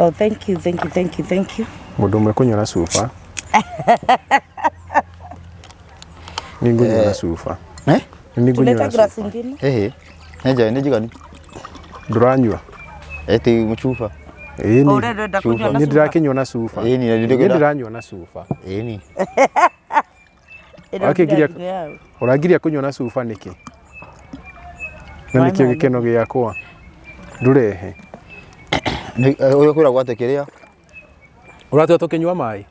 Oh, thank you, thank you, thank you, thank you. Mũndũ ũmwe kũnyua na cuba. Nĩ ngũnyua na cuba. Eh? Nĩ ngũnyua Tuleta na glass cuba. ingine. Ehe. Nĩ nĩ njiganu. Ndũranyua? Eti mũcuba. Ĩĩ Oh, nĩ. ũrenda ũrenda kũnyua na Nĩ cuba. ndĩrakĩnyua na cuba. Ĩĩ ni Nĩ ndĩrakĩnyua. ndĩranyua na cuba. Ĩĩ ni. Ĩno Wakĩngiria- ngirathi nĩ yaũ? Ũrangiria kũnyua na cuba nĩkĩ? Na Maĩ nĩkĩo ma gĩkeno gĩakwa. Ndũrehe. Nĩ ũyũ kwĩragwo atĩ kĩrĩa? Ũratua tũkĩnyua maĩ?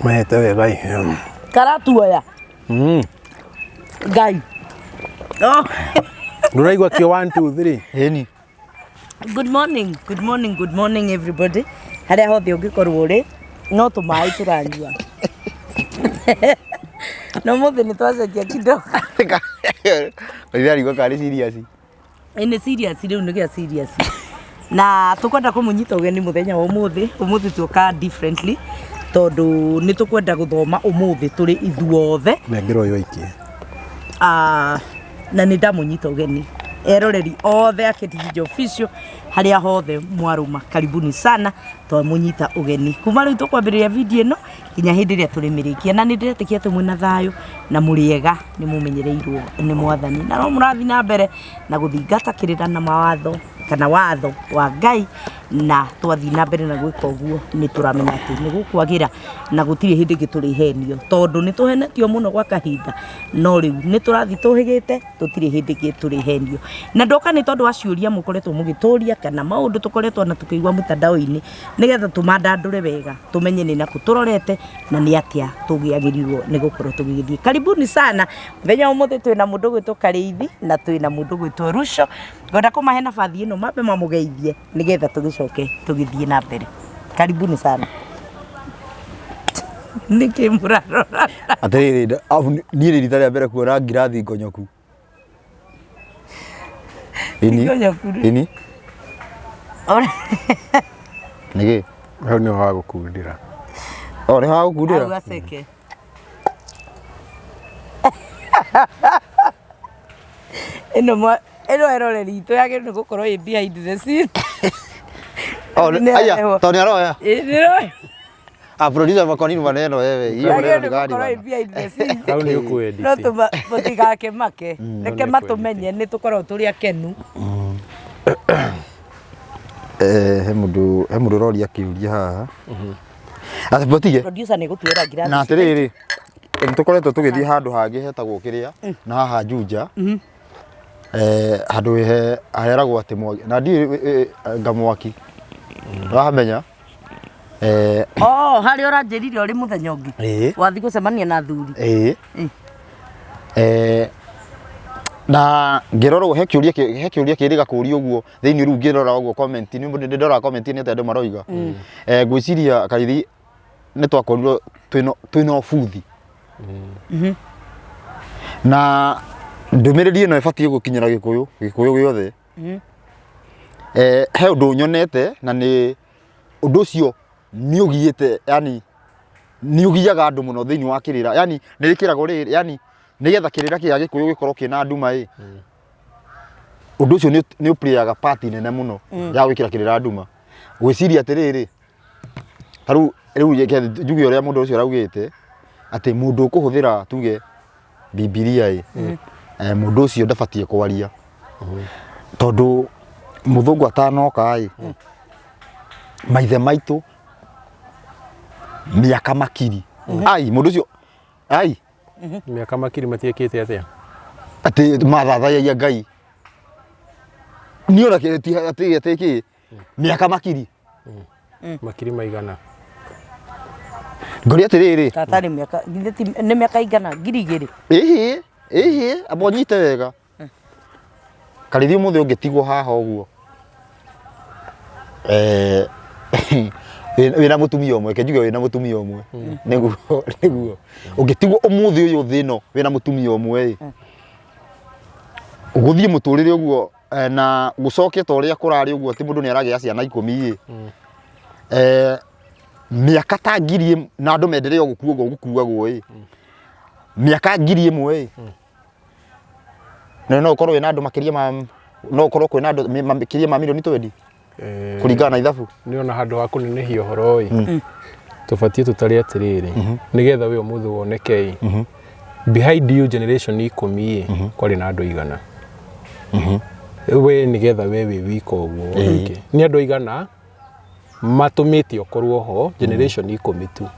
Mahete wega ĩ. Karatuoya. Ngai. Oh. Ndũraigua kĩo 1 2 3. Ĩĩ ni. Good morning, good morning, good morning everybody. Harĩa hothe ũngĩkorwo ũrĩ, no tũmaĩ tũranyua. No mũthĩ nĩ twacenjia kidogo. Ndĩrarigwo karĩ serious. Ĩ nĩ serious rĩu nĩ gĩa serious. Na tũkwenda kũmũnyita ũgeni mũthenya wa ũmũthĩ, ũmũthĩ tuoka differently tondũ nĩ tũkwenda gũthoma ũmũthĩ tũrĩ ithuothe. Nengera ũyũ aikie. Ah, na nĩ ndamũnyita ũgeni eroreri othe a KTG Official harĩa hothe mwarũma karibuni sana twamũnyita ũgeni kuma rĩu tũkwambĩrĩria video ĩno nginya hĩndĩ ĩrĩa tũrĩmĩrĩkia na nĩ ndĩretĩkia atĩ mwĩna thayũ na mũrĩ ega nĩ mũmenyereirwo nĩ mwathani na no mũrathiĩ na mbere na gũthingata kĩrĩra na mawatho kana watho wa Ngai na twathiĩ na mbere na gwĩka ũguo nĩ tũramenya atĩ nĩ gũkwagĩra na gũtirĩ hĩndĩ ĩngĩ tũrĩhenio tondũ nĩ tũhenetio mũno gwa kahinda no rĩu nĩ tũrathiĩ tũhĩgĩte tũtirĩ hĩndĩ ĩngĩ tũrĩhenio na ndoka nĩ tondũ wa ciũria mũkoretwo mũgĩtũria kana maũndũ tũkoretwo na tũkĩigua mtandao-inĩ nĩgetha tũmandandũre wega tũmenye nĩ nakũ tũrorete na nĩ atĩa tũgĩagĩrĩirwo nĩ gũkorwo tũgĩgĩthiĩ karibuni sana mũthenya wa ũmũthĩ twĩna mũndũ ũgwĩtwo Karĩithi na twĩna mũndũ ũgwĩtwo Ruco ngwenda kũmahe nabathi ĩno mambe mamũgeithie nĩgetha tũgĩcoke tũgĩthiĩ na mbere karibuni sana nĩkĩ mũrarora Atĩrĩrĩ, niĩ nĩ rita rĩa mbere kuona ngirathi ngonyoku. Ĩni. Ngonyoku rĩ. Ĩni. Nĩkĩ? Hau nĩho ha gũkundĩra. O nĩ ha Hau gũkundĩra? gaceke ĩno ĩno eroreri itũ yagĩrĩirwo nĩ gũkorwo ĩ behind the scene. Oh, Nĩ aya, arehwo. tondũ nĩ aroya. Ĩ, nĩroya. Ah, producer kwa nini maneno wewe? Hiyo maneno Yagĩrĩirwo ni nĩ gani gũkorwo ĩ bana? behind the scene. Hau nĩ ũkũ No edit. tũma mũtigakĩmake reke nĩ matũmenye nĩ tũkoragwo tũrĩ akenu. Eh, he mũndũ ũroria kĩũria haha. Ati botige. Producer nĩ gũtuĩra ngirathi. Na atĩrĩrĩ, nĩ tũkoretwo tũgĩthiĩ handũ hangĩ hetagwo kĩrĩa na haha Juja. Eh, handũ he heragwo atĩ mwaki na ndiũĩ ngamwaki. Ũrahamenya? Eh, Oh, harĩa ũranjĩrire ũrĩ mũthenya ũngĩ. Ĩĩ. Wathiĩ gũcemania na athuri. ĩĩ. Ĩ. Eh, na ngĩrora ũguo he kĩũria he kĩũria kĩrĩga kũũria ũguo thĩinĩ rĩu ngĩrora ũguo comment nĩ ndĩ ndora comment nĩ atĩa andũ maroiga. Eh, ngwĩciria Karithi nĩ twakorirwo twĩna ũbuthi. Na ndũmĩrĩri ĩno ĩbatiĩ gũkinyĩra gĩkũyũ gĩkũyũ gĩothe. Eh, he ũndũ nyonete na nĩ ũndũ ũcio nĩ ũgiĩte yani nĩ ũgiaga andũ mũno thĩinĩ wa kĩrĩra yani nĩ wĩkĩragwo rĩrĩ yani nĩgetha kĩrĩra kĩa gĩkũyũ gĩkorwo kĩna nduma ĩ ũndũ ũcio nĩ ũplayaga part nene mũno ya gwĩkĩra kĩrĩra nduma gwĩciria atĩrĩrĩ ta rĩu rĩu reke njuge ũrĩa mũndũ ũcio araugĩte atĩ mũndũ ũkũhũthĩra tuge Bibilia ĩ eh, mũndũ ũcio ndabatiĩ kwaria tondũ mũthũngũ atanoka ĩ maithe maitũ mĩaka makiri ai mũndũ ũcio ai Mĩaka makiri matiĩkĩte atĩa? atĩ mathathayagia Ngai niĩ ona atĩ atĩ kĩ mĩaka makiri Makiri maigana? Ngũria atĩrĩrĩ Tata nĩ mĩaka githĩ ti nĩ mĩaka igana 2000. ĩhĩ ĩhĩ amba ũnyite wega Karĩthi ũmũthĩ ũngĩtigwo haha ũguo eh, wĩna mũtumia ũmwe reke njuge wĩna mũtumia ũmwe nĩguo nĩguo ũngĩtigwo ũmũthĩ ũyũ thĩ ĩno wĩna mũtumia ũmwe ĩ gũthiĩ mũtũrĩre ũguo eh, na gũcoke ta ũrĩa kũrarĩ ũguo atĩ mũndũ nĩ aragĩa ciana 10 ĩ eh, mĩaka ta na andũ mendelee o gũkua ũguo gũkuagwo ĩ mĩaka 1000 ĩ na no ũkorwo wĩna andũ makĩria ma No ũkorwo kwĩna andũ makĩria ma milioni 20 kũringana na ithabu. Nĩ ona handũ ha kũnenehia ũhoro ĩ, tũbatiĩ tũtare atĩrĩrĩ, nĩgetha we ũmũthĩ woneke ĩ, behind you generation 10 ĩ, kwarĩ na andũ igana. We nĩgetha we wĩ wika ũguo woneke nĩ andũ igana matũmĩte ũkorwo ho generation 10 tu,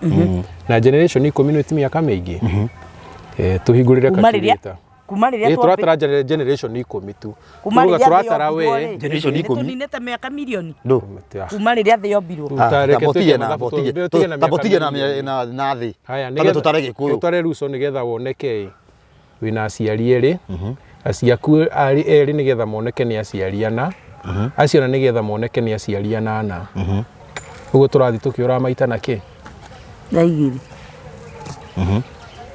na generation 10 nĩ ti mĩaka mĩingĩ. Tũhingũrĩre Kuma rĩrĩa calculator. Kuma rĩrĩa Tũratara generation 10 tu. Kuma Turuga rĩrĩa thĩ tũratara yombirwo we rĩ, Generation nĩ 10. tũninĩte mĩaka mirioni. Ndũ. Kuma rĩrĩa thĩ yombirwo. Reke Tamba tuĩke ũtige na mathabu, ũtige. tũtige na Tamba mĩaka ũtige na mirioni. na thĩ. Haya, Tamba nĩgetha- tũtare Gĩkũyũ. Tũtare Ruco nĩgetha woneke ĩ, wĩna aciari erĩ, aciaku erĩ nĩgetha moneke nĩ aciari ana, acio ana nĩgetha moneke nĩ aciari anana. Ũguo tũrathiĩ tũkĩũraga maita na kĩ? Na igĩrĩ.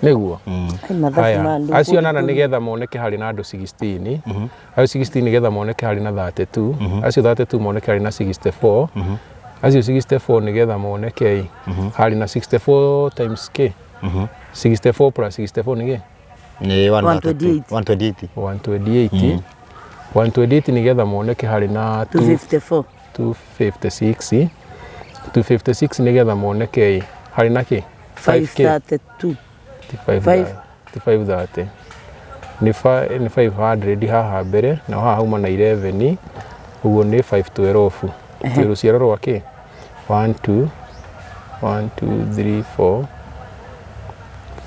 Nĩguo. Ai, mathabu Haya, ma andũ acio anana kũndũ. nĩgetha moneke harĩ na andũ 16, acio 16 nĩgetha moneke harĩ na 32, acio 32 moneke harĩ na 64, acio 64 nĩgetha moneke ĩ, harĩ na 64 times k, 64 plus 64 nĩ kĩ? Nĩ 128. 128. 128. 128 nĩgetha moneke harĩ na 254. 256. 256 nĩgetha moneke ĩ, harĩ na kĩ? 5K. 532. Ti 530, nĩ 500 haha mbere na haha hauma na 11, ũguo nĩ 512. Twĩ rũciaro rwa kĩ? 1 2 1 2 3 4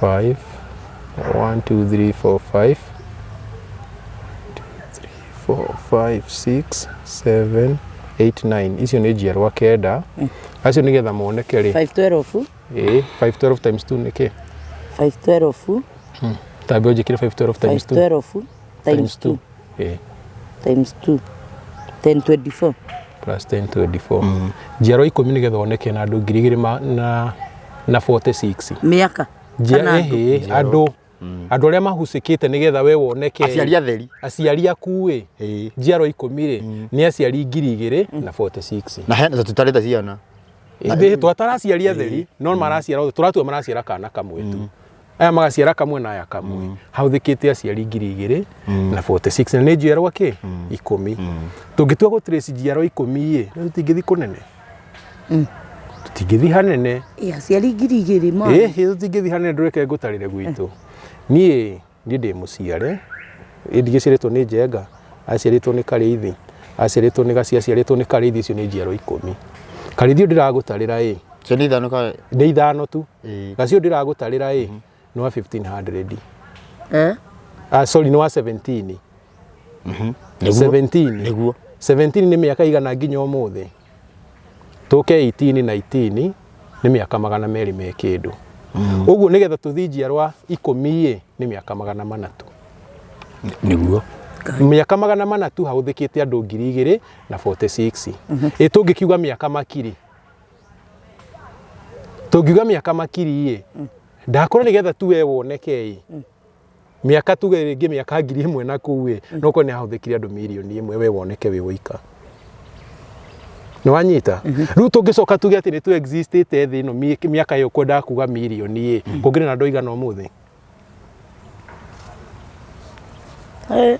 5 1 2 3 4 5 4 5 6 7 8 9. Icio nĩ njiarwa kenda. Acio nĩgetha moneke rĩ, 512. Ĩ, 512 times 2 nĩ kĩ? 512. Tambe ũnjĩkĩre 512 times 2. 512 times 2. Ĩ. Times 2, 1024. Plus 1024, njiarwa 10 nĩgetha oneke na andũ 2000 na 46. Mĩaka kana andũ? Ĩhĩ, andũ arĩa mahucĩkĩte nĩgetha we woneke. Aciari atheri. Aciari aku ĩ. Njiarwa 10 rĩ, nĩ aciari 2000 na 46. Na hena tũtarĩte ciana. Ĩndĩ twatara aciari atheri no maraciara othe, tũratua maraciara kana kamwe tu, aya magaciara kamwe na aya kamwe, hahũthĩkĩte aciari 2000 na 46, na nĩ njiarwa kĩ? 10. Tũngĩtua gũtrace njiarwa 10 ĩ, nĩ tũtingĩthi kũnene, tũtingĩthi hanene. Ĩ, aciari 2000 ma Ĩ, tũtingĩthi hanene. Ndũreke ngũtarĩre gwitũ. Niĩ ndĩ mũciare, ĩ, ndigĩciarĩtwo nĩ Njenga, aciarĩtwo nĩ Karĩithi, aciarĩtwo nĩ Gacia, aciarĩtwo nĩ Karĩithi. Icio nĩ njiarwa 10. Karĩithi ũyũ ndĩragũtarĩra ĩ, Cio nĩ ithano ka nĩ ithano tu. Gacio ndĩragũtarĩra ĩ, nĩ wa 1500. Eh? Ah, sorry, nĩ wa 17. Nĩguo. 17. Nĩguo. 17 nĩ mĩaka igana nginya ũmũthĩ? Tũke 18, 19 nĩ mĩaka 200 me kĩndũ. Ũguo nĩgetha tũthiĩ njiarwa 10 ĩ, nĩ mĩaka 400 tu. Nĩguo. Mĩaka 400 tu hahũthĩkĩte andũ 2000 na 46. Ĩ, tũngĩkiuga mĩaka makiri, tũngiuga mĩaka makiri ĩ, ndakora nĩgetha tu we woneke ĩ, mĩaka tuge rĩngĩ mĩaka 1000 na kũu ĩ, no korwo nĩ hahũthĩkire andũ 1,000,000 we woneke wĩ wũika. Nĩ wanyita? Rĩu tũngĩcoka tuge atĩ nĩ tu existĩte thĩ ĩno mĩaka ĩyo kwendaga kuga mirioni ĩ, kũngĩrĩ na andũ aigana ũmũthĩ? Eh.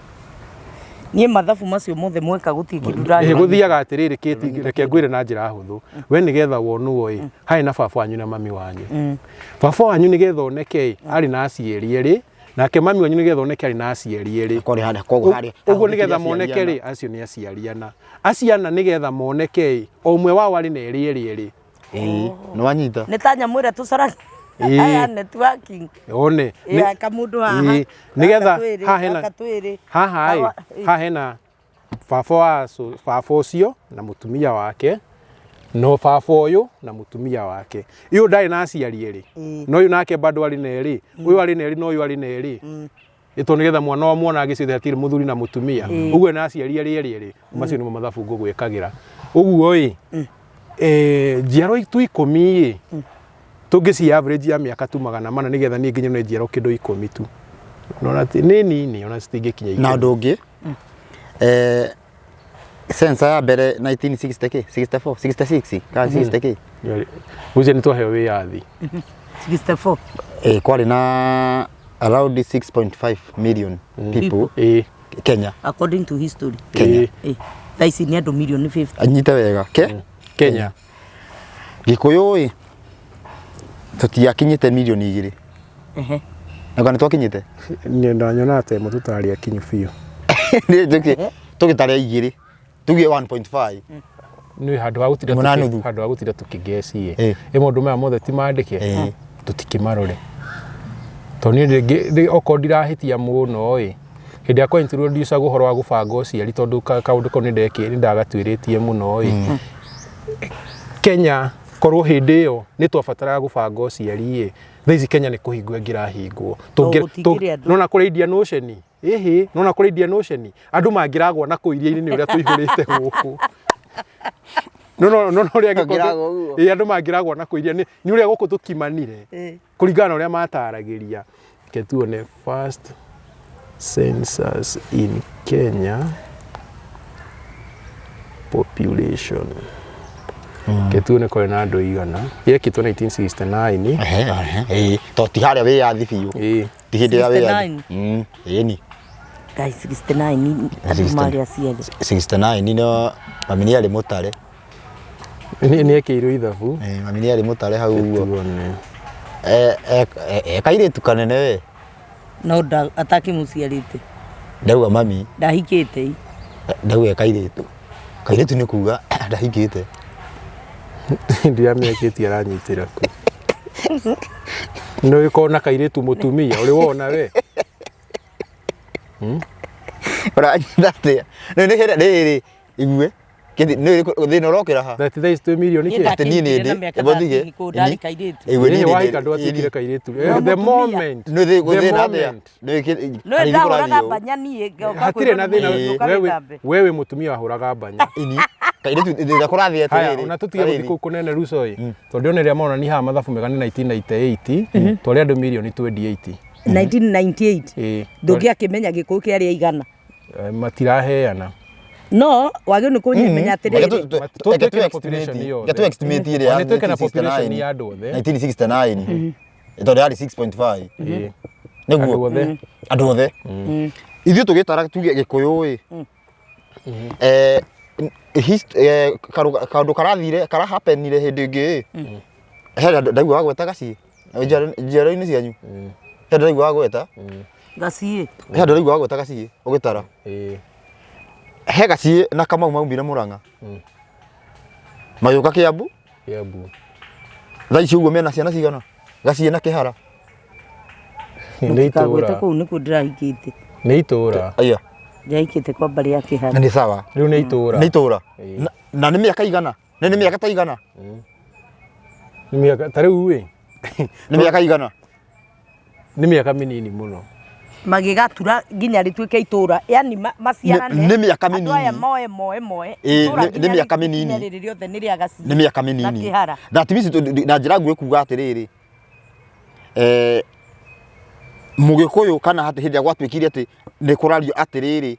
Niĩ mathabu macio mothe mweka gũtirĩ kĩndũ Ĩ, ndanyona. gũthiaga atĩrĩrĩ kĩti, reke ngwĩre na njĩra hũthũ. We nĩgetha wonwo ĩ, harĩ na baba wanyu na mami wanyu. Baba wanyu nĩgetha oneke ĩ, arĩ na aciari erĩ, nake mami wanyu nĩgetha oneke arĩ na aciari erĩ. Kwarĩ harĩa koguo harĩa. Ũguo nĩgetha moneke rĩ, acio nĩ aciari ana. Acio ana nĩgetha moneke ĩ, o ũmwe wao arĩ na erĩ erĩ erĩ. Ĩĩ, nĩ wanyita. Nĩ ta nyamũ ĩrĩa tũcoraga Ĩĩ. ya networking. One. Ĩ, kamũndũ haha, Ĩĩ, nĩgetha gaka twĩrĩ, haha hena gaka twĩrĩ. haha ĩ, Ĩĩ. haha hena baba wa baba ũcio na mũtumia wake, no baba ũyũ na mũtumia wake. Ũyũ ndarĩ na aciari erĩ, Ĩĩ. no ũyũ nake bado arĩ na erĩ, ũyũ arĩ na erĩ na ũyũ arĩ na erĩ. Ĩtondũ nĩgetha mwana wa mwana agĩciothe hatirĩ mũthuri na mũtumia, ũguo na aciari erĩ erĩ erĩ. Macio nĩmo mathabu ngũgwĩkagĩra ũguo ĩ. Njiarwa tu 10 ĩ, tũngĩci average ya mĩaka tu 400 nĩgetha niĩ nginya nĩ njiarwa kĩndũ 10 tu. Nona nĩ nini, ona citingĩkinya Na 10. ũndũ ũngĩ, sensa ya mbere 1960 kĩ, 64, 66 kana 60 kĩ? Ũcio nĩ twaheo wĩyathi. 64. Kwarĩ na around 6.5 million people. Kenya. According to history. Kenya. Thaa ici nĩ andũ mirioni 50. Anyite wega ke Kenya. Gĩkũyũ ĩ tũtiakinyĩte mirioni 2. Na kana twakinyĩte? Nĩ ndanyona atĩ ĩmwe tũtarĩ akinyu biũ. Nĩ tũgĩtare igĩrĩ, tuge 1.5. Nĩ handũ ha gũtinda Ĩmwe na nuthu. Handũ ha gũtinda tũkĩngeci. Ĩ. Ĩ maũndũ maya mothe ti mandĩke. Ĩ. Tũtikĩmarore tondũ niĩ okorwo ndirahĩtia mũno ĩ hĩndĩ ĩrĩa kwa introduce ũhoro wa gũbanga ũciari, tondũ kaũndũ kau nĩ ndagatuĩrĩtie mũno ĩ. Kenya korwo hĩndĩ ĩyo nĩ twabataraga gũbanga ũciari ĩ, thaa ici Kenya nĩ kũhingwo ĩngĩrahingwo. Gũtingĩrĩ andũ. Nona kũrĩ Indian Ocean, ĩhĩ, nona kũrĩ Indian Ocean andũ mangĩragwa na kũu iria-inĩ nĩ ũrĩa tũihũrĩte gũkũ. No ũrĩa Mangĩragwa ũguo. Ĩ, andũ mangĩragwa na kũu iria nĩ ũrĩa gũkũ tũkimanire kũringana na ũrĩa mataragĩria. Reke tuone first census in Kenya population. Reke tuone kwarĩ na andũ aigana. Yekĩtwo 1969. Ehe, ehe, ĩ to ti harĩa wĩyathi biũ. Ĩ. Ti hĩndĩ ya wĩyathi. 69. Ĩni. Ngai, 69 andũ 69. marĩ aciari. 69 no mami nĩ arĩ mũtare. Nĩ ekĩirwo ithabu. Ĩ, mami nĩ arĩ mũtare hau ũguo. Tuone. E kairĩtu kanene we. No atakĩmũciarĩte. Ndauga mami. Ndahikĩte ĩ. Ndauga e kairĩtu. Kairĩtu nĩ kuga ndahikĩte. Ndiramĩakĩtie aranyitĩra kũ. Nĩ ũgĩkorwo na kairĩtu mũtumia ũrĩ wona we. Ũranyita atĩa? Nĩ nĩ hĩndĩ rĩrĩ igue. Nĩ thĩna ũrokĩra ha? That thaa ici twĩ mirioni Niĩ kĩ? Atĩ niĩ nĩ ndakĩhikire na ndĩ, mĩaka ĩmwe thige, 13 kũu ndarĩ kairĩtu. Igue niĩ Ĩ, nĩ wahika ndĩ- ndwatuĩkire ĩni. kairĩtu. No The mũtumia. moment. Nĩ The thĩna atĩa? moment. Nĩ No ndahũraga mbanya niĩ ngoka Hatirĩ na kwĩrwo nĩ thĩna. mũirĩtu ũka Wewe wĩthambe. wewe mũtumia wahũraga mbanya. Ini. Kairĩtu thĩna kũrathiĩ Haya, atĩrĩrĩ. ona tũtige gũthiĩ kũu kũnene Ruco ĩ. Tondũ ndĩrona ĩrĩa maronania haha mathabu mega nĩ 1998, twarĩ andũ mirioni 28. 1998. Ĩ. Ndũngĩakĩmenya gĩkũyũ kĩarĩ aigana. Matiraheana. No wagĩrĩirwo nĩ kũmenya atĩrĩrĩ. Tũtuĩke na population yothe. Reke tu estimate ĩrĩa ya Ona tuĩke na population 1969. ya andũ othe. 1969. Tondũ yarĩ 6.5. Ĩ. Nĩguo. Andũ othe. Andũ othe. Ithuĩ tũgĩtara tuge Gĩkũyũ ĩ. Kaũndũ karathire karahapenire hĩndĩ ĩngĩ ĩ. He andũ ndaigua wagweta gaciĩ. Njiaro-inĩ cianyu. He andũ ndaigua wagweta. Gaciĩ. He andũ ndaigua wagweta gaciĩ ũgĩtara. Ĩ. He gaciĩ na Kamau maumire Mũrang'a. Magĩũka Kĩambu. Kĩambu. Thaa ici ũguo mena ciana cigana? Gaciĩ na Kĩhara. Nĩ Ndũtikagwete itũũra. kũu nĩkuo ndĩrahikĩte. Nĩ itũũra. Aya. Ndĩrahikĩte kwa mbarĩ ya Kĩhara. Nĩ sawa. Rĩu nĩ itũũra. Nĩ itũũra. Ĩĩ. Na nĩ mĩaka igana? Nĩ mĩaka ta igana? Nĩ mĩaka ta rĩu ĩ. Nĩ mĩaka igana? Nĩ mĩaka mĩnini mũno. Magĩgatura nginya rĩtuĩke itũũra, yani maciarane. Nĩ mĩaka Andũ aya mĩnini. moe moe moe. Ĩ, Itũũra nĩ nginya mĩaka rĩkinye mĩnini. rĩrĩ rĩothe nĩ rĩa Gaciĩ. Nĩ mĩaka Na mĩnini. Kĩhara. That means na njĩra nguhĩ kuga atĩrĩrĩ, Mũgĩkũyũ kana atĩ hĩndĩ ĩrĩa gwatuĩkire atĩ nĩ kũrario atĩrĩrĩ,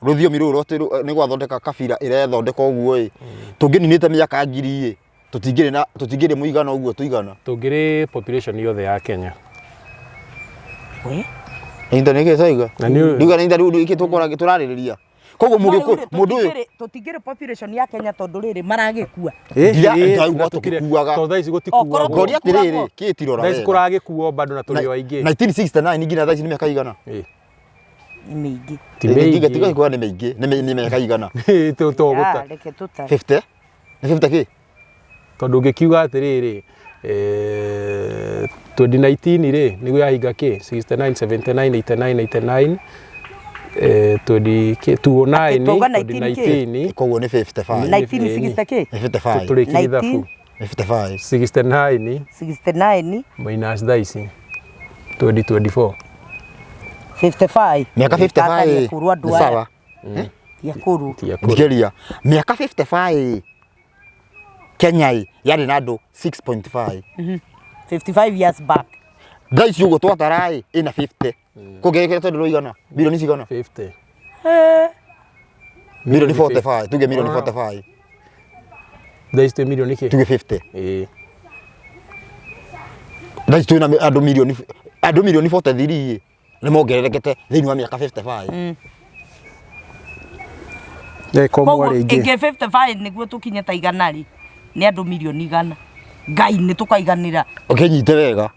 rũthiomi rũrũ atĩ nĩ gwathondeka kabira ĩrethondeka ũguo ĩ, tũngĩninĩte mĩaka ngiri ĩ, tũtingĩrĩ na tũtingĩrĩ mũigana ũguo tũigana. Tũngĩrĩ population yothe ya Kenya. We. Inda nĩ kĩĩ caiga? Na nĩ- Ndiuga nĩ inda rĩu nĩkĩ tũkora tũrarĩrĩria. Koguo mũgĩkũyũ mũndũ ũyũ Tũtingĩrĩ population ya Kenya tondũ rĩrĩ maragĩkua. Ndiraigua tũgĩkuaga. Tondũ thaa ici Okorwo gũtikuagwo. Ngoria atĩrĩrĩ, kĩ tirora Thaa ici wega. kũragĩkuo bado na tũrĩ o aingĩ. 1969 nginya thaa ici nĩ mĩaka igana? Ĩ. Nĩ mĩingĩ. Ti Tiga tiga mĩingĩ. kuga nĩ mĩingĩ, nĩ mĩaka igana? Tũgũta. Ah, reke tũtare. 50? Nĩ 50 kĩ? Tondũ ũngĩkiuga atĩrĩrĩ, 2019 rĩ nĩguo yahinga kĩ 69 79 89 89 20 kĩ 209 Atĩ twauga 19 kĩ? 2019. Koguo nĩ 55. 1960 kĩ? Nĩ 55. Tũrĩkie ithabu. Nĩ 55. 69 69 minus thaa ici 2024. 55. Mĩaka 55 Akũrũ andũ nĩ aya. sawa. Ti akũrũ. Ti akũrũ. Thikĩrĩria, mĩaka 55 Kenya ĩ yarĩ na andũ 6.5. 55 years back. Thaa ici ũguo twatara ĩ ĩna 50. Kũngĩgĩkĩra tondũ rũigana milioni cigana? 50. Milioni 45, tuge milioni 45. Thaa ici twĩ milioni kĩ? Tuge 50. Ĩĩ. Thaa ici twĩna andũ milioni 43 ĩ nĩ mongererekete thĩinĩ wa mĩaka 55. Eko Koguo mwarĩ ingĩ. ĩngĩ 55 nĩguo tũkinye ta igana rĩ, nĩ andũ mirioni 100. Ngai nĩ tũkaiganĩra. Ũkĩnyite wega,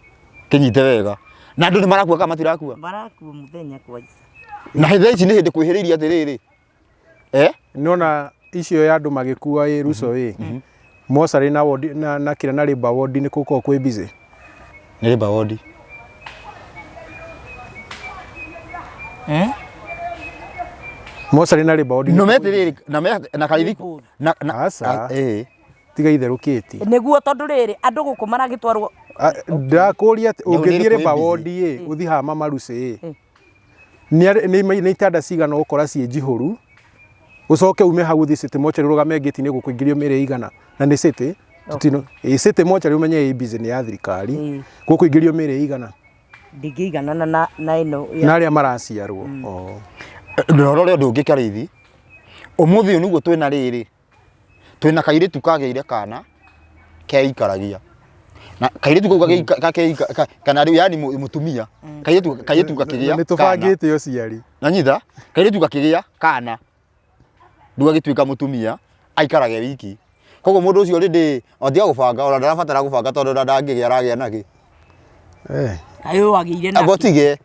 kĩnyite wega. Na andũ nĩ marakua kana matirakua? Marakua mũthenya kwa ica. Na thaa ici nĩ hĩndĩ kwĩhĩrĩirie atĩrĩrĩ. Eh? Nona icio ya andũ magĩkua ĩ ruco ĩ mocarĩ na wodi na kĩrĩa na labour ward nĩ gũkoragwo kwĩ busy. Nĩ labour ward. Eh? Mocarĩ na labour ward No metĩrĩrĩ na me na karithi na Aca. eh. Tiga itherũkĩtie. Nĩguo tondũ rĩrĩ andũ gũkũ maragĩtwarwo. Ndakũria atĩ Nĩ ũngĩthiĩ kwĩ labour busy. ward ĩ ũthiĩ haha Mama Lucy ĩ nĩ itanda cigana ũgũkora ciĩ njihũru, ũcoke ume hau ũthiĩ City Mortuary ũrũgame ngĩti-inĩ gũkũingĩrio mĩrĩ igana na nĩ City tũtino ĩ City Mortuary ũmenye ĩ busy nĩ ya thirikari gũkũingĩrio mĩrĩ igana Ndĩngĩiganana na ĩno na arĩa maraciarwo. Oh. Ndũrora ũrĩa ũndũ ũngĩ Karĩithi, ũmũthĩ ũyũ nĩguo twĩna rĩrĩ, twĩna kairĩtu kagĩire kana keikaragia na kairĩtu kau kana rĩu yani mũtumia kairĩtu gakĩgĩa Nĩ kana tũbangĩte ũciari. nanyita kairĩtu gakĩgĩa kana rĩu agĩtuĩka mũtumia aikarage wiki koguo mũndũ ũcio rĩndĩ otiga gũbanga ona ndarabatara gũbanga tondũ ona ndangĩgĩa aragĩa nakĩ. Eh. Kaĩ ũyũ agĩire nakĩ? Agotige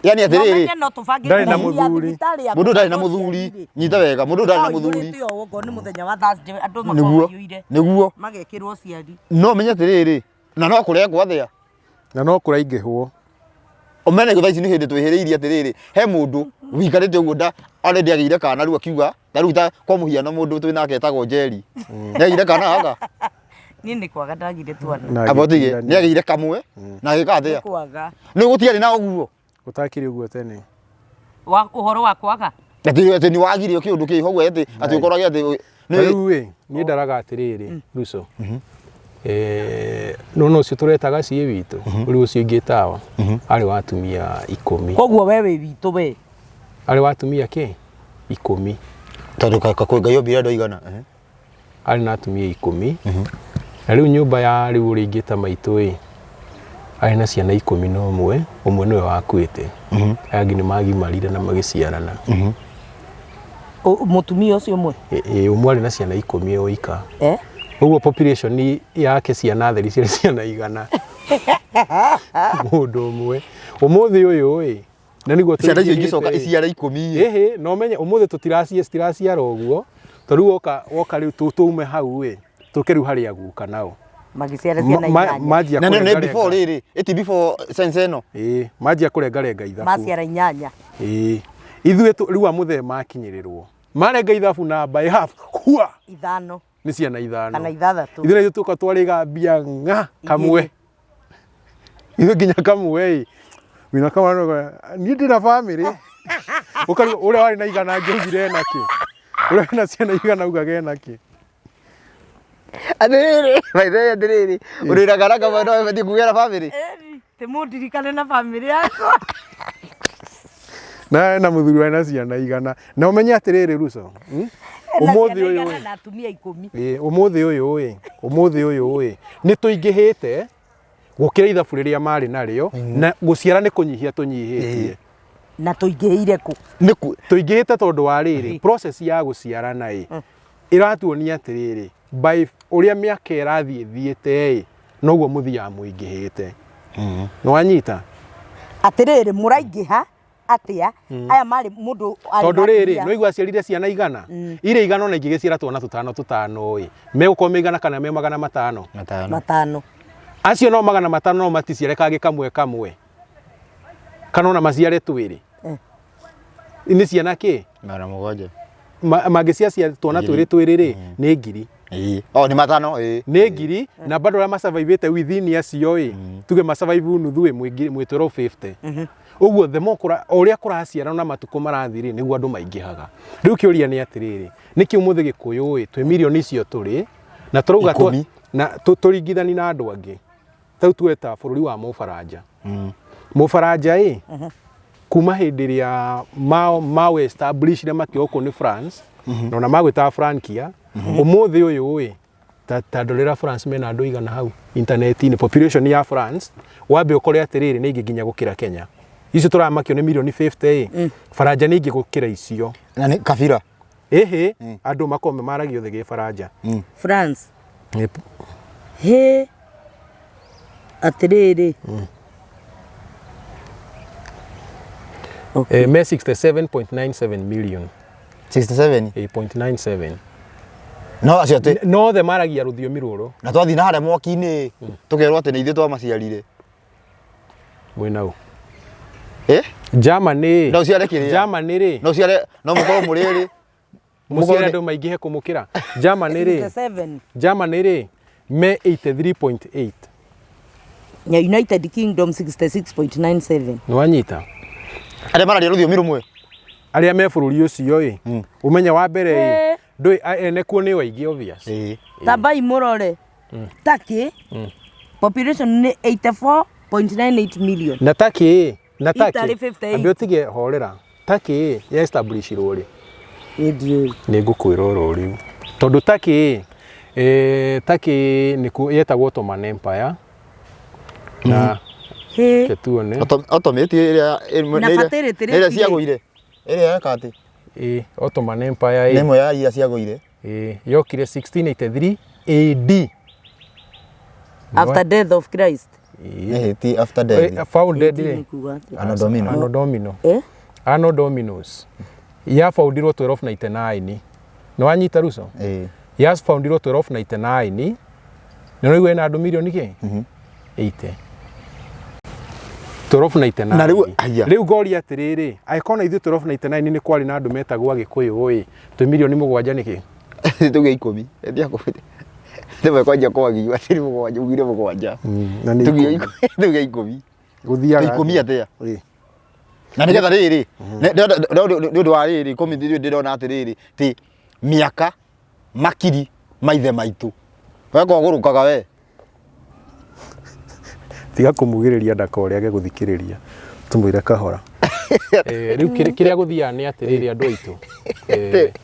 yani atĩrĩrĩ Ũmenye no tũbangĩte Ndarĩ na ya mũthuri. thibitarĩ ya mũndũ ndarĩ na kũbanga mũthuri ũciari-rĩ. nyita wega mũndũ ndarĩ na mũthuri Ũiyũrĩte ũũ okorwo nĩ mũthenya wa Thursday andũ makorwo nĩguo maiyũire nĩguo magekĩrwo ũciari. no menye atĩrĩrĩ na no kũrekwo atĩa Na no kũraingĩhwo. Ũmene thaa ici nĩ hĩndĩ twĩhĩrĩirie atĩrĩrĩ he mũndũ wikarĩte ũguo nda already agĩire kana rĩu akiuga ta rĩu ta kwa mũhiano mũndũ twĩ nake etagwo Njeri nĩ agĩire kana haka Niĩ nĩ kwaga ndagire twana. Na amba ũtige agĩtigania. nĩ agĩire kamwe na agĩka Nĩ atĩa kwaga. nĩ gũtiarĩ na ũguo Gũtakĩrĩ ũguo tene. Wa ũhoro wa kwaga. Atĩ atĩ nĩ wagirio kĩũndũ kĩho ũguo atĩ atĩ ũkorage atĩ Na rĩu ĩ niĩ ndaraga atĩrĩrĩ Ruco nona ũcio tũretaga ciĩ witũ rĩu ũcio ingĩ tawa arĩ wa atumia 10. Koguo we wĩ witũ we. Arĩ wa atumia kĩ 10. Tondũ Ngai ombire andũ aigana. Arĩ na atumia 10. Na rĩu nyũmba ya rĩu ũrĩa ingĩta maitũ ĩ arĩ na ciana 11, ũmwe nĩwe wakuĩte. Aya angĩ nĩ magimarire na magĩciarana. Mũtumia ũcio ũmwe? Ĩ ũmwe arĩ na ciana 10 oika. Eh? Ũguo population yake ciana theri ciarĩ ciana 100. Mũndũ ũmwe. Ũmũthĩ ũyũ ĩ na nĩguo Ciana icio ingĩcoka tũingĩhĩte ĩ. iciare 10 ĩ. Ĩhĩ, no menye ũmũthĩ tũtiracia citiraciara ũguo tondũ rĩu woka rĩu tume hau ĩ tũke rĩu harĩ aguka nao. Magĩciara ciana 8. Manjia Na nĩ kũrengarenga. before rĩrĩ ĩti before sense ĩno. Ĩĩ, manjia kũrengarenga ithabu. Maciara 8. Ĩĩ. Ithuĩ rĩu a mũthee makinyĩrĩrwo. Marenga ithabu na by half. Hua! 5. Nĩ ciana 5. Kana 6. Ithuĩ naithuĩ tũka twarĩga mbia ng'a kamwe. Ithuĩ nginya kamwe ĩ. Wĩna kamwe niĩ ndĩna bamĩrĩ. Ũkarigwo ũrĩa warĩ na 100 angĩaugire ena kĩ? Ũrĩa wĩna ciana 100 augaga ena kĩ? Atĩrĩrĩ, by the way atĩrĩrĩ, ũrĩraga na kamwe no ũbatiĩ kugĩa na bamĩrĩ. Ti mũndirikane na bamĩrĩ yakwa. Na na mũthuri warĩ na ciana 100. Na ũmenye atĩrĩrĩ Ruco, ũmũthĩ ũyũ ĩ na atumia 10. Ĩ, ũmũthĩ ũyũ ĩ, ũmũthĩ ũyũ ĩ, nĩ tũingĩhĩte gũkĩra ithabu rĩrĩa marĩ narĩo na gũciara nĩ kũnyihia tũnyihĩtie. Na tũingĩhĩire kũ? Nĩ ku Tũingĩhĩte tondũ wa rĩrĩ process ya gũciarana ĩ ĩratuonia atĩrĩrĩ by ũrĩa mĩaka ĩrathiĩ ĩthiĩte ĩ noguo mũthiaga mũingĩhĩte. Nĩ wanyita? Atĩrĩrĩ mũraingĩha atĩa aya marĩ mũndũ arĩ Tondũ na rĩrĩ atumia. nĩ waigua aciarire ciana 100 irĩa 100 ona ingĩgĩciara twana tũtano tũtano ĩ megũkorwo me 100 kana me 500. 500. 500. Acio no 500 no maticiare kangĩ kamwe kamwe kana ona maciare twĩrĩ. Nĩ ciana kĩ? 700. Mangĩciacia twana twĩrĩ twĩrĩ rĩ nĩ 1000. Ĩĩ. Oh nĩ 500 ĩĩ. Nĩ 1000 na bado arĩa masurvivĩte within acio ĩ tuge masurvive nuthu ĩ mwĩ 1250. Ũguo the more o ũrĩa kũraciarana na matukũ marathiĩ rĩ nĩguo andũ maingĩhaga. Rĩu kĩũria nĩ atĩrĩrĩ nĩkĩ ũmũthĩ Gĩkũyũ ĩ twĩ mirioni icio tũrĩ na tũrauga 10. na tũringithani na andũ angĩ. Ta rĩu tuwe ta bũrũri wa Mũbaranja. Mũbaranja ĩ kuma hĩndĩ ĩrĩa mao establishire makĩokwo nĩ France na ona magwĩtaga Frankia ũmũthĩ ũyũ ĩ ta ndorera France mena andũ igana hau internet-inĩ population ya France wambe ũkore atĩrĩrĩ nĩ ingĩ nginya gũkĩra Kenya. Icio tũramakio nĩ mirioni 50 ĩ Baranja nĩ ingĩ gũkĩra icio. Na nĩ kabira. Ĩhĩ, andũ makorwo maragia othe Gĩbaranja. France. Hĩ, atĩrĩrĩ. Okay. Me 67.97 million. 67. 8.97. No acio atĩ No othe maragia rũthiomi rũrũ. Na twathiĩ na harĩa mwaki-inĩ tũkerwo atĩ nĩ ithuĩ twamaciarire. Mwĩna ũ? Eh? Germany. No ũciare kĩrĩa? Germany rĩ. No ũciare, no mũkorwo mũrĩ erĩ. Mũciare andũ maingĩhe kũmũkĩra. Germany rĩ. 67. Germany rĩ me 83.8. Ya United Kingdom 66.97. Nĩ wanyita? Arĩa mararia rũthiomi rũmwe. Arĩa me bũrũri ũcio ĩ, ũmenye wa mbere ĩ, ndũĩ ene kuo nĩ aingĩ obvious. Ĩĩ. Tambai mũrore. Turkey population nĩ 84.98 million. Na Turkey ĩ, na Italy Turkey 58. ambe ũtige horera. Turkey ĩ, ya establishirwo rĩ? Ndiũĩ. Nĩ ngũkwĩra oro rĩu. Tondũ Turkey ĩ, Turkey nĩkuo yetagwo Ottoman Empire. Na Hĩ. reke tuone. Automate ĩrĩa Na fertility ĩrĩa rate rĩ? ciagũire. Ĩrĩa yeka atĩ. Ĩ, Ottoman Empire Nĩ ĩ, ĩmwe ya iria ciagũire. ĩ, yokire 1683 AD. After death of Christ. Ĩhĩ, ti after death. Founded AD rĩ? nĩ kuga atĩa? Anno Domino. Anno Domino. Eh? Anno Dominus. Ya foundirwo 1299. Nĩ wanyita Ruso? Ĩĩ. Ya foundirwo 1299. Nĩ ũraigua ĩna andũ mirioni kĩ? 80. 1299. Na rĩu- aya. Rĩu ngoria atĩrĩrĩ, angĩkorwo na ithuĩ 1299 nĩ kwarĩ na andũ metagwo Agĩkũyũ ĩ, twĩ mirioni 7 nĩkĩ? Tuge 10. Ethia kũ. Rĩmwe kwanja kwagio atĩ nĩ 7, ugire 7. Na nĩ Tuge 10. 10. Tuge 10. Gũthiaga 10 atĩa? Ĩ. Na nĩgetha rĩrĩ, nĩ ũndũ wa rĩrĩ, 10 nĩ ndĩrona atĩrĩrĩ, ti mĩaka makiri maithe maitũ. We kwagũrũkaga we. Tiga kũmugĩrĩria ndakorĩage gũthikĩrĩria, tũmwĩre kahora. Rĩu kĩrĩa gũthiaga nĩ atĩrĩrĩ andũ aitũ,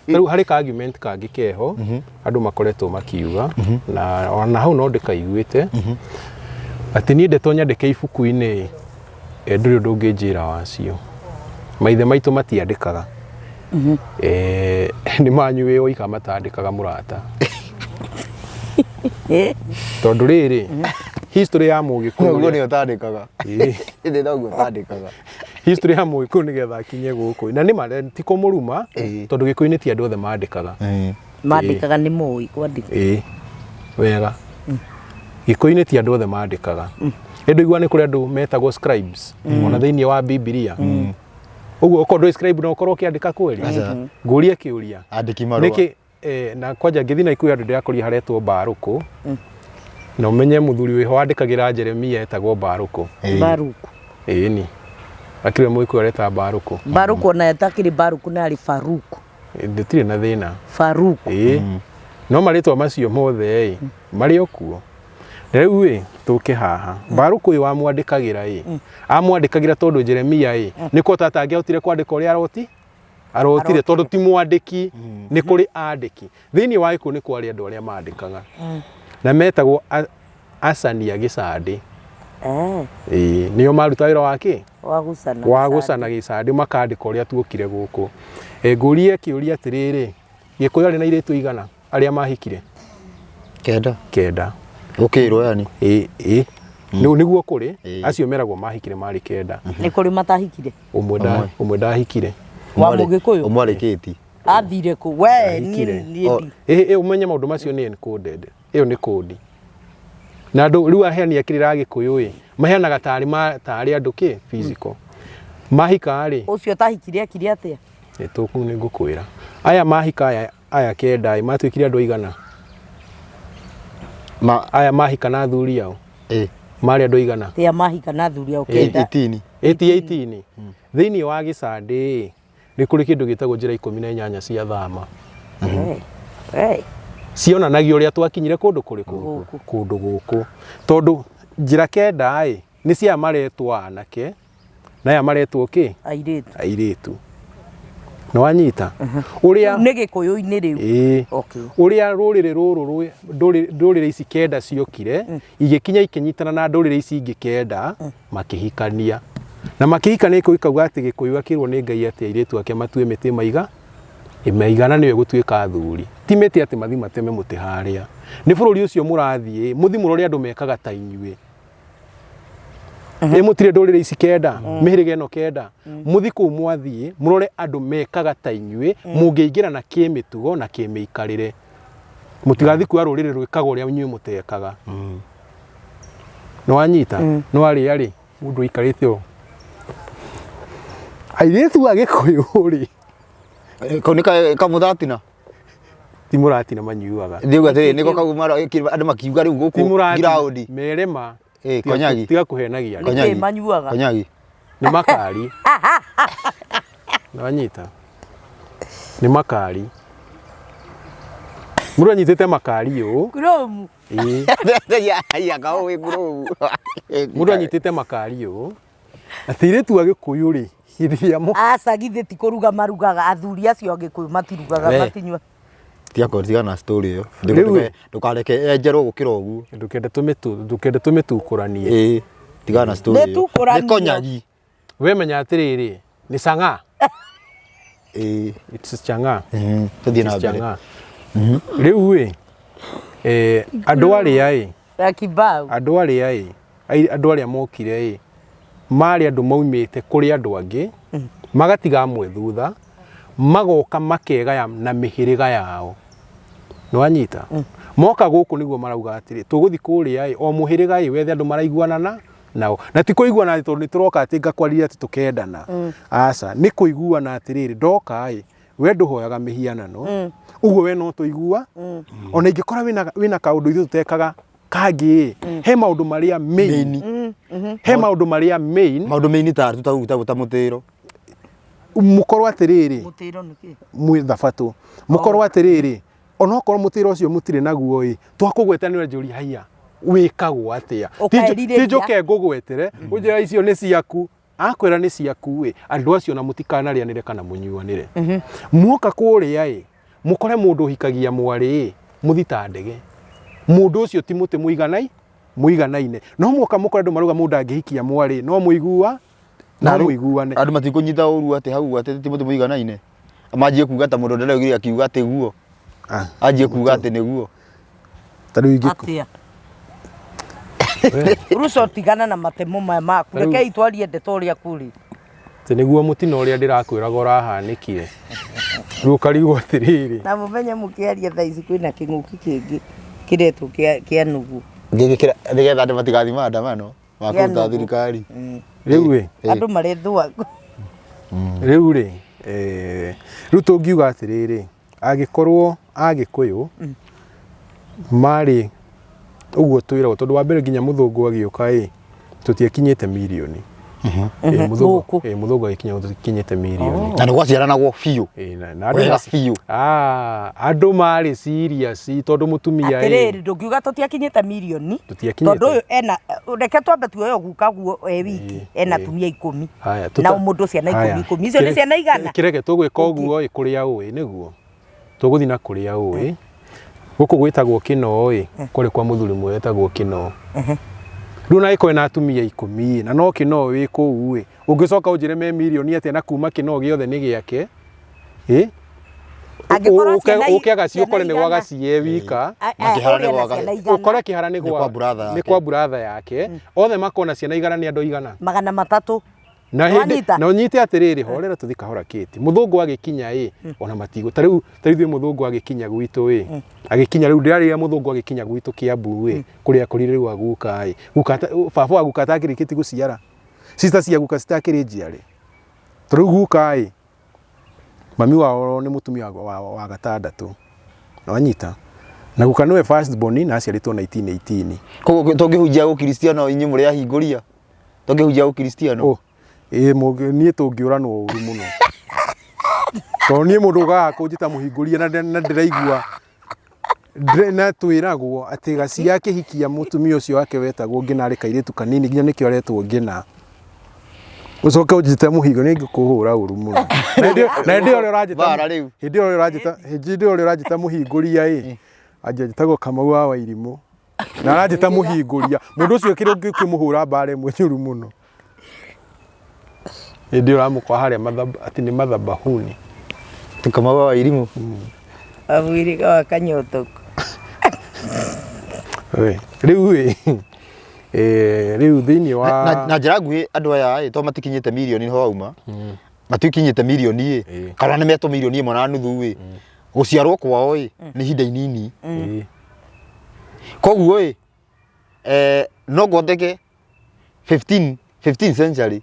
rĩu harĩ ka argument kangĩ keho andũ makoretwo makiuga, na ona hau no ndĩkaiguĩte, atĩ niĩ ndeto nyandĩke ibuku-inĩ, ndũrĩ ũndũ ũngĩnjĩra wacio. Maithe maitũ matiandĩkaga. Nĩ manyu wĩ oika matandĩkaga mũrata. Tondũ rĩrĩ, history ya Mũgĩkũyũ Ũguo nĩyo ũtandĩkaga. Ĩĩ. Ĩndĩ noguo ũtandĩkaga. History ya Mũgĩkũyũ nĩgetha akinye gũkũ. Na nĩ ma ti kũmũruma, tondũ Gĩkũyũ-inĩ ti andũ othe mandĩkaga. Mandĩkaga nĩ moĩ kwandĩka. Ĩĩ. Wega. Gĩkũyũ-inĩ ti andũ othe mandĩkaga. Ĩndĩ igua nĩ kũrĩ andũ metagwo scribes ona thĩinĩ wa Bibilia. Ũguo okorwo ndũĩ scribe no ũkorwo ũkĩandĩka kweri. Ngũrie kĩũria. Andĩki marũa. Nĩkĩ na kwanja ngĩthiĩ na ikuũ andũ ndĩrakorire haretwo Barũkũ. Na ũmenye mũthuri wĩho wandĩkagĩra Jeremia etagwo Barũkũ. Baruku. Ĩni. Akĩrĩ Mũgĩkũyũ areta Barũkũ. Baruku ona atakĩrĩ Baruku na arĩ Faruku. Ndĩtirĩ na thĩna. Faruku. Ĩĩ. No marĩtwa macio mothe ĩ, marĩ o kuo. Rĩu ĩ, tũke haha. Barũkũ ũyũ wamwandĩkagĩra ĩ, amwandĩkagĩra tondũ Jeremia ĩ, nĩ kũhota atangĩahotire kwandĩka ũrĩa arotire tondũ ti mwandĩki, nĩ kũrĩ andĩki. Thĩinĩ wa Gĩkũyũ nĩ kwarĩ andũ arĩa mandĩkaga. Na metagwo acani a gĩcandĩ. Ĩĩ, nĩo maruta wĩra wa kĩ? Wa gũcana. Wa gũcana gĩcandĩ makandĩka ũrĩa tuokire gũkũ. Ngũrie kĩũria atĩrĩrĩ, Gĩkũyũ arĩ na airĩtu aigana arĩa mahikire? 9. 9. Gũkĩrwo yani. Ĩĩ, ĩĩ. Nĩguo kũrĩ, Ĩĩ. acio meragwo mahikire marĩ 9. Nĩ kũrĩ matahikire. Ũmwe ndahikire. Wa Mũgĩkũyũ? Ũmwe arĩkĩti. Athire kũ? We, niĩ Ndahikire. niĩ ndi. Ĩĩ, ũmenye maũndũ macio nĩ encoded. Ĩyo nĩ kũndi. Na andũ rĩu aheani a kĩrĩra Gĩkũyũ ĩ, maheanaga tarĩ andũ kĩ physical. Mahika rĩ. Ũcio ũtahikire ekire atĩa? Nĩ tũkũ nĩ ngũkwĩra. Aya mahika aya 9 ĩ, matuĩkire andũ aigana? Aya mahika na athuri ao. Ĩ. Marĩ andũ aigana? Tia mahika na athuri ao 9. 18. Ĩti 18. Thĩinĩ wa gĩcandĩ ĩ, nĩ kũrĩ kĩndũ gĩtagwo njĩra 18 cia thama. Cionanagia ũrĩa twakinyire kũndũ kũrĩkũ? Kũndũ gũkũ. Tondũ njĩra 9 ĩ, nĩ cia maretwo anake, na aya maretwo kĩ? Airĩtu. Airĩtu. Nĩ wanyita? Ũrĩa nĩ Gĩkũyũ-inĩ rĩu. Ĩĩ. Okay. Ũrĩa rũrĩrĩ rũrũ ndũrĩrĩ ici 9 ciokire, igĩkinya ikĩnyitana na ndũrĩrĩ ici ingĩ 9, makĩhikania. Na makĩhikania Gĩkũyũ gĩkauga atĩ Gĩkũyũ akĩrwo nĩ Ngai atĩ airĩtu ake matue mĩtĩ maiga Ĩmaigana nĩyo ĩgũtuĩka athuri. Ti mĩtĩ atĩ mathi mateme mũtĩ harĩa. Nĩ bũrũri ũcio mũrathiĩ, mũthi mũrore andũ mekaga ta inyuĩ. Ĩ mũtirĩ ndũrĩrĩ ici kenda, mĩhĩrĩga ĩno kenda. Mũthi kũu mwathiĩ, mũrore andũ mekaga ta inyuĩ, mũngĩingĩrana kĩmĩtugo na kĩmĩikarĩre. Mũtigathiĩ kuoya rũrĩrĩ rwĩkaga ũrĩa inyuĩ mũtekaga. Nĩ wanyita? Nĩ warĩa rĩ, mũndũ aikarĩte ũũ. Airĩtu a Gĩkũyũ rĩ, Kau nĩ kamũthatina. Ti mũratina manyuaga. Ndiuga atĩrĩrĩ, nĩko kau andũ makiuga rĩu Ti gũkũ mũratina. ngiraũndi. Merema. Eh, konyagi. Tiga kũhenagia andũ. Konyagi. Nĩkĩ manyuaga? Konyagi. Nĩ makari. Nĩwanyita? Nĩ makari. Mũndũ anyitĩte makari ũũ. Kuromu. Ĩĩ. Ya kau wĩ ngurubu. Mũndũ anyitĩte makari ũũ. Atĩ airĩtu a Gĩkũyũ rĩ, hĩndĩ ĩrĩa mo Aca githĩ ti kũruga marugaga athuri acio a Gĩkũyũ matirugaga We. matinyua. Tiga kũtigana na story ĩyo. Rĩu ĩ. Ndũkareke enjerwo gũkĩra ũguo. Ndũkende tũmĩtu ndũkende tũmĩtukũranie. Ĩĩ. Tigana na story Nĩ ĩyo. tukũranio. Nĩ konyagi. We menya atĩrĩrĩ, nĩ cang'aa. Ĩĩ. It's chang'aa. Tũthiĩ na It's mbere. chang'aa. Rĩu ĩ, andũ arĩa ĩ, Ya kibao. andũ arĩa ĩ, andũ arĩa mokire ĩ, marĩ andũ maumĩte kũrĩ andũ angĩ, magatiga amwe thutha, magoka makegaya na mĩhĩrĩga yao. Nĩwanyita? Moka gũkũ nĩguo marauga atĩrĩ, tũgũthiĩ kũrĩa ĩ, o mũhĩrĩga ĩ, wethe andũ maraiguanana nao. Na ti kũiguana atĩ tondũ nĩtũroka atĩ ngakwarĩria atĩ tũkendana. Aca, nĩ kũiguana atĩrĩrĩ, ndoka ĩ, we ndũhoyaga mĩhianano, ũguo we no tũigua, ona ingĩkora wĩna kaũndũ ithuĩ tũtekaga kangĩ ĩ, he maũndũ marĩa main, he maũndũ marĩa main, Maũndũ main ta ta mũtĩro. Mũkorwo atĩrĩrĩ, Mũtĩro nĩ kĩ? Mwĩ thabatũ. Mũkorwo atĩrĩrĩ, onokorwo mũtĩro ũcio mũtirĩ naguo ĩ, twakũgweta nĩ ũranjũria haiya, wĩkagwo atĩa? Ũkerirĩria. Ti njũke ngũgwetere, ũnjĩra icio nĩ ciaku. Akwĩra nĩ ciaku ĩ, andũ acio na mũtikanarĩanĩre kana mũnyuanĩre. Muoka kũrĩa ĩ, mũkore mũndũ ũhikagia mwarĩ ĩ, mũthi ta ndege. Mũndũ ũcio ti mũtĩ mũiganaine. No muoka mũkore andũ marauga mũndũ angĩhikia mwarĩ, no mũigua, no mũiguane. Andũ matikũnyita ũru atĩ hau atĩ ti mũtĩ mũiganaine. Manjie kuga ta mũndũ ndaraugire akiuga atĩ guo. Anjie kuga atĩ nĩguo. Ta rĩu ingĩ Atĩa? Ruco tigana na matemo maya maku. Rĩu- Rekei twarie ndeto ũrĩa kũrĩ. Atĩ nĩguo mũtino ũrĩa ndĩrakwĩraga ũrahanĩkire. Rĩu ũkarigwo atĩrĩrĩ. Na mũmenye mũkĩaria thaa ici kwĩna kĩng'ũki kĩngĩ kĩretwo kĩa nũgũ. Ngĩgĩkĩra nĩgetha andũ matigathiĩ maandamano ma Kĩa kũruta nũgũ. thirikari. Rĩu ĩ, Andũ marethũa. Rĩu rĩ, rĩu tũngiuga atĩrĩrĩ, angĩkorwo Agĩkũyũ marĩ ũguo twĩragwo, tondũ wa mbere nginya mũthũngũ agĩũka ĩ, tũtiakinyĩte mirioni. Gũkũ. Mũthũngũ agĩkinya tũtikinyĩte mirioni. Na nĩ gwaciaranagwo biũ. Na andũ Wega biũ. Andũ marĩ serious tondũ mũtumia ĩ. Atĩrĩrĩ, ndũngiuga tũtiakinyĩte mirioni. Tũtiakinyĩte. Tondũ ũyũ ena, reke twambe tuoye guka guo e wiki, ena tumia 10. Haya, Na mũndũ ciana Haya. 10 10. Icio nĩ ciana igana. Kĩreke tũgwĩka ũguo ĩ, kũrĩa ũĩ nĩguo. Tũgũthiĩ na kũrĩa ũĩ. Gũkũ gwĩtagwo Kĩnoo ĩ, kũrĩ kwa mũthuri ũmwe wetagwo Kĩnoo. Rĩu na ĩkorwo na atumia 10 ĩ, na no Kĩnoo wĩ kũu ĩ, ũngĩcoka ũnjĩre me mirioni atĩa na kuma Kĩnoo gĩothe nĩ gĩake, ĩ? Angĩkorwo ciana Ũke agaci ciana ũkore nĩ gwa igana. gaci e wika. Na kĩhara nĩ Ũrĩa gwa na ciana igana. Ũkore kĩhara nĩ Nĩ kwa brother nĩ yake. kwa brother yake. Othe makona ciana igana nĩ andũ igana. 300. Na hĩndĩ Wanyita? na ũnyite atĩrĩrĩ, horera tũthi kahora kĩti. Mũthũngũ agĩkinya ĩ, ona matigũ. Ta rĩu ta rĩu ithuĩ mũthũngũ agĩkinya gwitũ ĩ, agĩkinya rĩu ndĩrarĩria mũthũngũ agĩkinya gwitũ Kĩambu ĩ, kũrĩa kũrĩ rĩu aguka ĩ. Guka baba wa guka atakĩrĩkĩtie gũciara. Sister cia guka citakĩrĩ njiare. Ta rĩu guka ĩ, mami wao nĩ mũtumia wa gatandatũ. Wanyita? Na guka nĩwe first born na aciarĩtwo 1918. Koguo tũngĩhunjia ũkristiano inyuĩ mũrĩ ahingũria? Tũngĩhunjia ũkristiano? Oh, ĩĩ niĩ tũngĩũranwo ũru mũno. Tondũ niĩ mũndũ ũkaga kũnjĩta mũhingũria na ndĩraigua na twĩragwo atĩ gacia akĩhikia mũtumia ũcio wake wetagwo Ngĩna arĩ kairĩtu kanini nginya nĩkĩo aretwo Ngĩna. Ũcoke ũnjĩte mũhingo nĩ ngũkũhũra ũru mũno. Na hĩndĩ ĩyo ũrĩa ũranjĩta Bara rĩu. hĩndĩ ĩyo ũrĩa ũranjĩta hĩndĩ ĩyo ũrĩa ũranjĩta mũhingũria ĩ, anjĩtagwo Kamau wa Wairimũ. Na aranjĩta mũhingũria. Mũndũ ũcio kĩrĩa ũngĩkĩmũhũra mbara ĩmwe njũru mũno. Hĩndĩ ĩyo ũramũkora harĩa atĩ nĩ mathabahuni. Kamau wa Wairimu. Wa mũhĩrĩga wa Kanyotoko. We, rĩu ĩ rĩu thĩinĩ wa Na njĩra nguhĩ andũ aya ĩ to matikinyĩte mirioni nĩho wauma. Matikinyĩte mirioni ĩ kana nĩ metwo mirioni 1.5 ĩ gũciarwo kwao ĩ nĩ ihinda inini. Koguo ĩ no ngwandĩke 15 15th century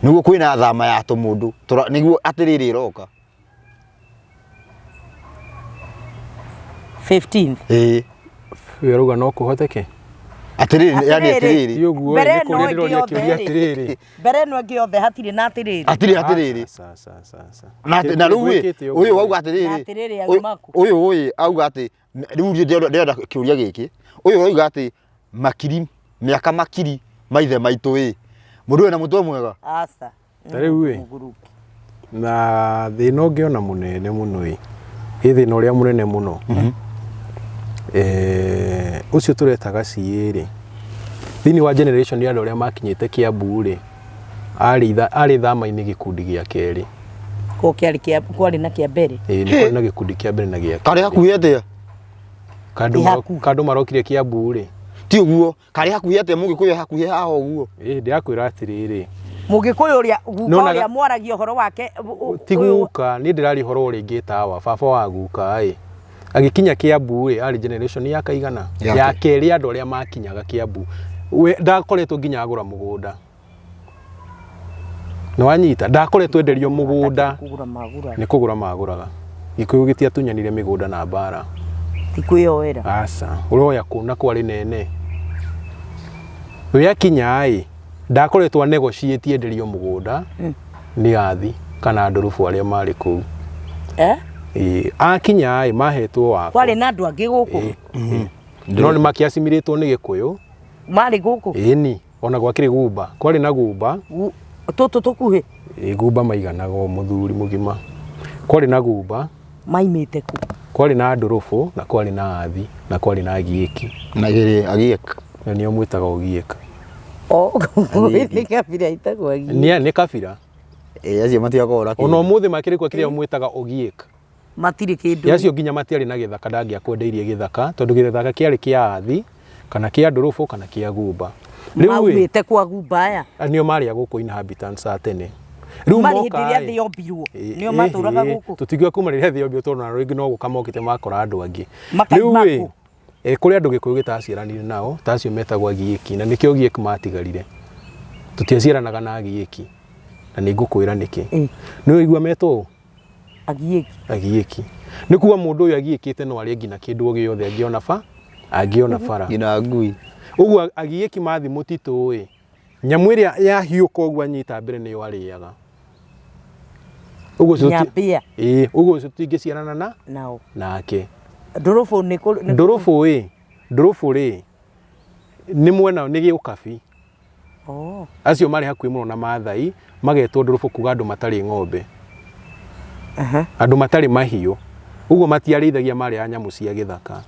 nĩguo kwĩna thama ya tũmũndũ nĩguo atĩrĩrĩ ĩroka. 15th. Ĩĩ. Ũyũ arauga no kũhoteke. Atĩrĩrĩ, yani Atĩrĩrĩ. atĩrĩrĩ. Ti ũguo Mbere nĩ ĩno kũria ĩngĩ ndĩroria yothe kĩũria rĩ. atĩrĩrĩ. Mbere ĩno ĩngĩ yothe hatirĩ na atĩrĩrĩ. Hatirĩ atĩrĩrĩ. Aca, aca, aca, aca. Na atĩ- na rĩu ĩ, Gwĩkĩte ũguo ũyũ wauga Na atĩrĩrĩ. atĩrĩrĩ Ũyũ auma kũ? ũyũ ũyũ auga atĩ rĩu niĩ ndĩrenda kĩũria gĩkĩ. Ũyũ auga atĩ makiri mĩaka makiri maithe maitũ ĩ. Mũndũ ũyũ na mũtwe mwega. Aca. Ta rĩu ĩ. Mũgũrũki. Na thĩna ũngĩ ona mũnene mũno ĩ, ĩ thĩna ũrĩa mũnene mũno ũcio tũretaga CA rĩ, thĩinĩ wa generation ya andũ arĩa makinyĩte Kiambu rĩ, arĩ thama-inĩ gĩkundi gĩa kerĩ. Ko kĩarĩ kĩa kwarĩ na kĩa mbere. Ĩĩ, nĩ kwarĩ na gĩkundi kĩa mbere na gĩa Karĩ hakuhĩ atĩa? Kandũ Ĩ hakuhĩ. kandũ marokire Kiambu rĩ, Ti ũguo. Karĩ hakuhĩ atĩa mũgĩkũyũ hakuhĩ haha ũguo? Ĩĩ, ndĩrakwĩra atĩrĩrĩ, Mũgĩkũyũ ũrĩa guka Nĩwonaga- ũrĩa mwaragia ũhoro wake ti guka niĩ ndĩraria ũhoro ũrĩa ingĩtawa baba wa guka ĩ agĩkinya Kiambu ĩ arĩ generation ya kaigana Ya ya kerĩ andũ arĩa makinyaga Kiambu we ndakoretwo nginya agũra mũgũnda nĩwanyita ndakoretwo enderio mũgũnda Kũgũra magũra. nĩ kũgũra magũraga Gĩkũyũ gĩtiatunyanire mĩgũnda na mbara. Ti kwĩyoera. Aca, ũroya kũ na kwarĩ nene. We akinya ĩ, ndakoretwo a negotiate enderio mũgũnda nĩ athi kana ndũrũbũ arĩa marĩ kũu. Eh? Ĩ, akinya ĩ, mahetwo wako. Kwarĩ na andũ angĩ gũkũ. No nĩ makĩacimĩrĩtwo nĩ Gĩkũyũ. Marĩ gũkũ. Ĩni, ona gwakĩrĩ gumba. Kwarĩ na gumba. Tũtũ tũkuhĩ. Ĩ, gumba maiganaga o mũthuri mũgima. Kwarĩ na gumba. Maimĩte kũ? Kwarĩ na ndũrũbũ na kwarĩ na athi na kwarĩ na agiĩki. Na gĩrĩ agiĩk. Na nĩo mwĩtaga ũgiĩka. O, nĩ kabira ĩtagwo agiĩki. Nĩ kabira. Ĩ, acio matigakorwo na Ona ũmũthĩ makĩrĩ kwa kĩrĩa mwĩtaga ũgiĩka. Matirĩ kĩndũ. Acio nginya matiarĩ na gĩthaka, ndangĩakwendeirie gĩthaka tondũ gĩthaka kĩarĩ kĩa athi kana kĩa ndũrũbũ kana kĩa gumba. Rĩu ĩ, Maumĩte kwa gumba aya. nĩo marĩ a gũkũ inhabitants a tene. Rĩu Marĩ moka hĩndĩ ĩrĩa ĩ, thĩ yombirwo. ĩ, Nĩo matũraga ĩ, gũkũ. Tũtingiuga kuma rĩrĩa thĩ yombirwo tondũ ona rĩngĩ no gũka mokĩte makora andũ angĩ. Makauma Rĩu ĩ, kũ? kũrĩ andũ Gĩkũyũ gĩtaciaranire nao, ta acio metagwo agiĩki, na nĩkĩo giĩki matigarire. Tũtiaciaranaga na agiĩki, na nĩ ngũkwĩra nĩkĩ. Nĩ ũraigua metwo ũũ? Agiĩki. Agiĩki. Nĩ kuga mũndũ ũyũ agiĩkĩte no arĩe nginya kĩndũ o gĩothe angĩona ba, angĩona bara. Nginya ngui. Ũguo agiĩki mathiĩ mũtitũ ĩ, nyamũ ĩrĩa yahiũka ũguo anyita mbere nĩyo arĩaga. Ũguo ũcio Nyambĩa. Ĩĩ, ũguo ũcio tũtingĩciarana na nao. Nake. Ndũrũbũ nĩ kũ- nĩ Ndũrũbũ ĩ, ndũrũbũ rĩ, nĩ mwena nĩ gĩũkabi. Oh. Acio marĩ hakuhĩ mũno na Maathai magetwo ndũrũbũ kuga andũ matarĩ ng'ombe. Andũ matarĩ mahiũ. Ũguo matiarĩithagia marĩa nyamũ cia gĩthaka.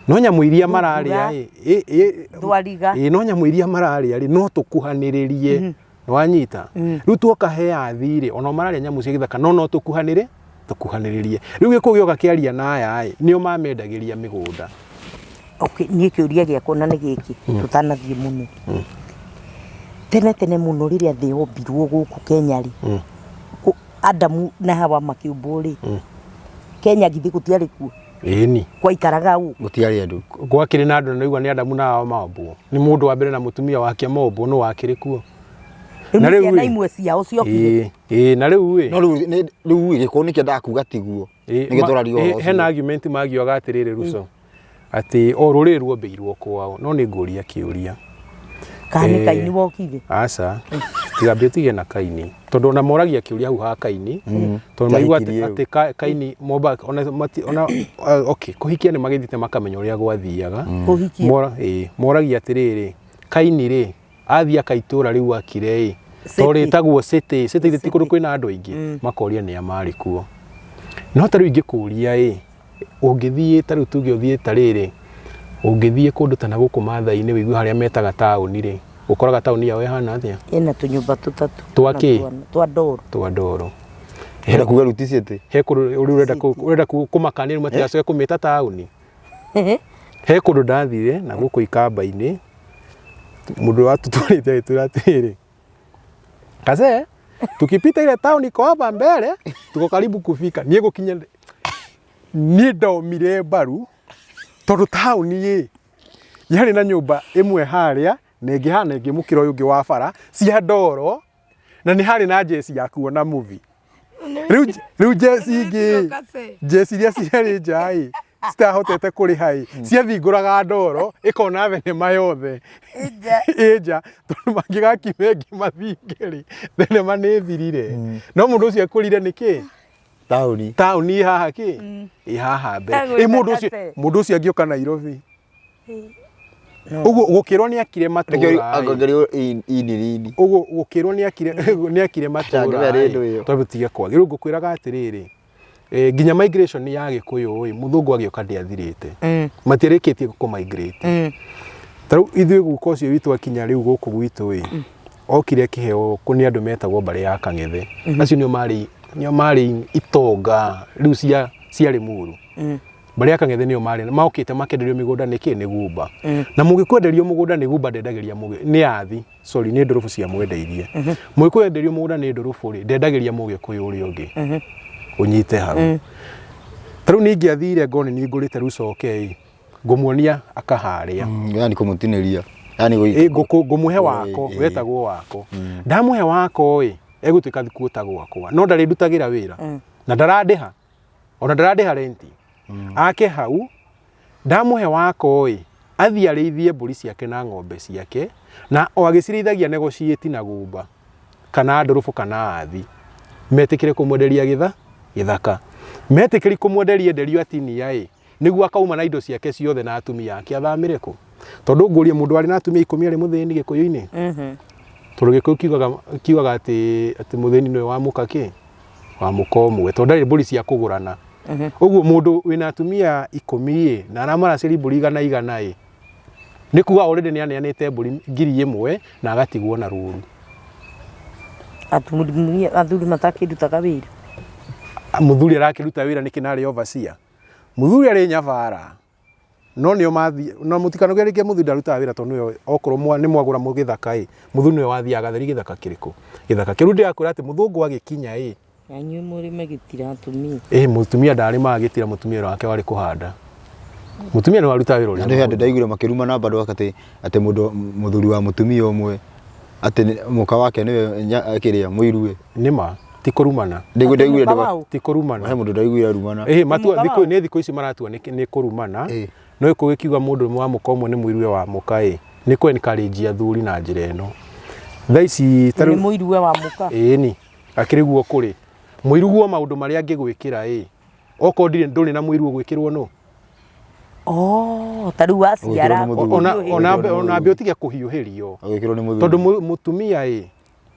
No nyamũ iria mararĩa ĩ, ĩ, ĩ, Thwariga. ĩ, no nyamũ iria mararĩa rĩ, no tũkuhanĩrĩrie. Nĩwanyita? Rĩu tuoka he athi rĩ, ona mararĩa nyamũ cia gĩthaka no no tũkuhanĩrĩ, tũkuhanĩrĩrie. Rĩu gĩkũyũ gĩoka kĩaria na aya ĩ, nĩo mamendagĩria mĩgũnda. Okay, niĩ kĩũria gĩakwa na nĩ gĩkĩ tũtanathiĩ mũno. Tene tene mũno rĩrĩa thĩ yombirwo gũkũ Kenya rĩ, Adamu na Hawa makĩũmbwo rĩ, Kenya githĩ gũtiarĩ kuo? Ĩni. Kwaikaraga ũ? Gũtiarĩ andũ. Gwakĩrĩ na andũ na nĩũigua nĩ Adamu na Hawa mombwo. Nĩ mũndũ wa mbere na mũtumia wake mombwo nũ wakĩrĩ kuo. Rĩu Na nĩ rĩu ciana ĩ, imwe ciao ciokire. Ĩĩ, ĩĩ, na rĩu ĩ. No rĩu nĩ- rĩu ĩ, gĩkũyũ nĩkĩendaga kuga tiguo. Ĩĩ, Nĩkĩo tũraria ũhoro ũcio. hena argument magiugaga atĩrĩrĩ Ruso, atĩ o rũrĩrĩ ruombĩirwo kwao, no nĩ ngũria kĩũria. Kana nĩ Kaini wokire? Aca, tigambie ũtige na Kaini. Tondũ ona moragia kĩũria hau ha Kaini, tondũ maigua Kĩahikirie atĩ Kaini momba, ona mati, ona, okay, kũhikia nĩ magĩthiĩte makamenya ũrĩa gwathiaga. Kũhikia? Moragia atĩrĩrĩ, Kaini rĩ, athiĩ aka itũũra rĩu akire ĩ, City. to rĩtagwo city, city ti kũndũ City. kwĩna andũ aingĩ, makoria nĩa marĩ kuo. No ta rĩu ingĩkũria ĩ, ũngĩthiĩ ta rĩu tuge ũthiĩ ta rĩrĩ, ũngĩthiĩ kũndũ ta na gũkũ Maathai-inĩ ũigue harĩa metaga taũni rĩ, ũkoraga taũni yao ĩhana atĩa? Ĩna tũnyũmba tũtatũ. Twa kĩ? Twa ndoro. Twa ndoro. Enda kuga rĩu ti city. He kũndũ rĩu ũrenda ũrenda kũmakania rĩu matigacoke kũmĩta taũni. He kũndũ ndathire na gũkũ ikamba-inĩ, mũndũ watũtwarĩte agĩtwĩra atĩrĩrĩ, kazee tukipita ile town iko hapa mbele tuko karibu kufika. Niĩ gũkinya niĩ ndomire mbaru tondũ taũni ĩ yarĩ na nyũmba ĩmwe harĩa na ĩngĩ haha na ĩngĩ mũkĩra ũyũ ũngĩ wa bara cia ndoro na nĩ harĩ na njeci ya kuona movie. Rĩu njeci ingĩ njeci iria ciarĩ nja ĩ citahotete kũrĩha ĩ ciathingũraga ndoro ĩkona thenema yothe ĩ nja tondũ mangĩgakiuma ĩngĩ mathinge rĩ thenema nĩ ĩthirire. No mũndũ ũcio ekũrire nĩkĩ? Taũni. Taũni ĩ haha kĩ? Ĩ haha mbere. Ĩ mũndũ ũcio mũndũ ũcio angĩũka Nairobi Ũguo gũkĩrwo nĩ akire matũra ĩ. Angĩongereirwo ini rini. Ũguo gũkĩrwo nĩ akire nĩ akire matũra Atangĩmenya ĩ, rĩndũ ĩyo. tondũ tige kwagĩ. Rĩu ngũkwĩraga atĩrĩrĩ, nginya migration ya Gĩkũyũ ĩ, mũthũngũ agĩũka ndĩathirĩte. Matiarĩkĩtie kũ migrate. Ta rĩu ithuĩ guka ũcio witũ akinya rĩu gũkũ gwitũ ĩ, okire akĩheo nĩ andũ metagwo mbarĩ ya Kang'ethe. Acio nĩo marĩ nĩo marĩ itonga rĩu cia cia Limuru. Mbarĩ ya Kang'ethe nĩo marĩ maokĩte makenderio mĩgũnda nĩkĩ nĩ Gumba. Na mũgĩkwenderio mũgũnda nĩ Gumba ndendagĩria mũgĩ nĩ athi sorry nĩ ndũrũbũ ciamwendeirie. Mũgĩkwenderio mũgũnda nĩ ndũrũbũ rĩ ndendagĩria mũgĩkũyũ ũrĩa ũngĩ. Ũnyite hau. Ta rĩu niĩ ingĩathire ngone nĩ ngũrĩte rĩu coke ĩ ngũmuonia akaharĩa. Yani kũmũtinĩria. Yani Ĩ, ngũmũhe wako wetagwo wako. Ndamũhe wako ĩ egũtuĩka thikuũ ta gwakwa no ndarĩ ndutagĩra wĩra na ndarandĩha ona ndarandĩha renti. Ake hau ndamũhe wako ĩ athiĩ arĩithie mbũri ciake na ng'ombe ciake na o agĩcirĩithagia negotiate na Gumba kana ndũrũbũ kana athi metĩkĩre kũmwenderia gĩthaka metĩkĩri kũmwenderia enderio atinia ĩ nĩguo akauma na indo ciake ciothe na atumia ake athamĩre kũ tondũ ngũrie mũndũ arĩ na atumia ikũmi arĩ mũthĩni gĩkũyũ-inĩ tondũ gĩkũyũ kiugaga atĩ atĩ mũthĩni nĩwe wa mũka kĩ wa mũka ũmwe tondũ ndarĩ mbũri cia kũgũrana ũguo mũndũ wĩna atumia ikũmi ĩ na aramaracĩria mbũri igana igana ĩ nĩ kuga already nĩ aneanĩte mbũri 1000 na agatigwo na rũru. Athuri matakĩrutaga wĩra. Mũthuri arakĩruta wĩra nĩkĩ na arĩ overseer? Mũthuri arĩ nyabara no nĩo mathiĩ no mũtikanoge rĩngĩ mũthuri ndarutaga wĩra tondũ nĩwe okorwo nĩ mwagũra gĩthaka ĩ mũthuri nĩwe wathiaga gatheri gĩthaka kĩrĩkũ gĩthaka kĩu. Rĩu ndĩrakwĩra atĩ mũthũngũ agĩkinya ĩ Na inyuĩ mũrĩme gĩtira atumia. Ĩ mũtumia ndarĩmaga gĩtira mũtumia wĩra wake warĩ kũhanda. Mũtumia nĩwe warutaga wĩra ũrĩa Andũ andũ ndaiguire makĩrumana bado atĩ atĩ mũndũ mũthuri wa mũtumia ũmwe atĩ mũka wake nĩwe kĩrĩa mũiruwe. Nĩ ma ti kũrumana. Ndaiguire ndaiguire Mũka waũ? Ti kũrumana. He mũndũ ndaiguire arumana. Ĩ matua Mũka thikũ waũ? nĩ thikũ ici maratua nĩ kũrumana. No gĩkũyũ gĩkiuga mũndũ wa mũka ũmwe nĩ mũiruwe wa mũka ĩ nĩ kũ encourage athuri na njĩra ĩno. Thaa ici ta Nĩ rĩu mũiruwe wa mũka. Ĩni akĩrĩ guo kũrĩ mũiruguo maũndũ marĩa angĩgwĩkĩra ĩ okorwo ndirĩ ndũrĩ na mũiru ũgwĩkĩrwo nũ? Oh, ta rĩu waciara Ũgwĩkĩrwo nĩ mũthuri. Ona Ũgwĩkĩrwo nĩ ona ambe ũtige kũhiũhĩrio Ũgwĩkĩrwo nĩ mũthuri. tondũ mũtumia ĩ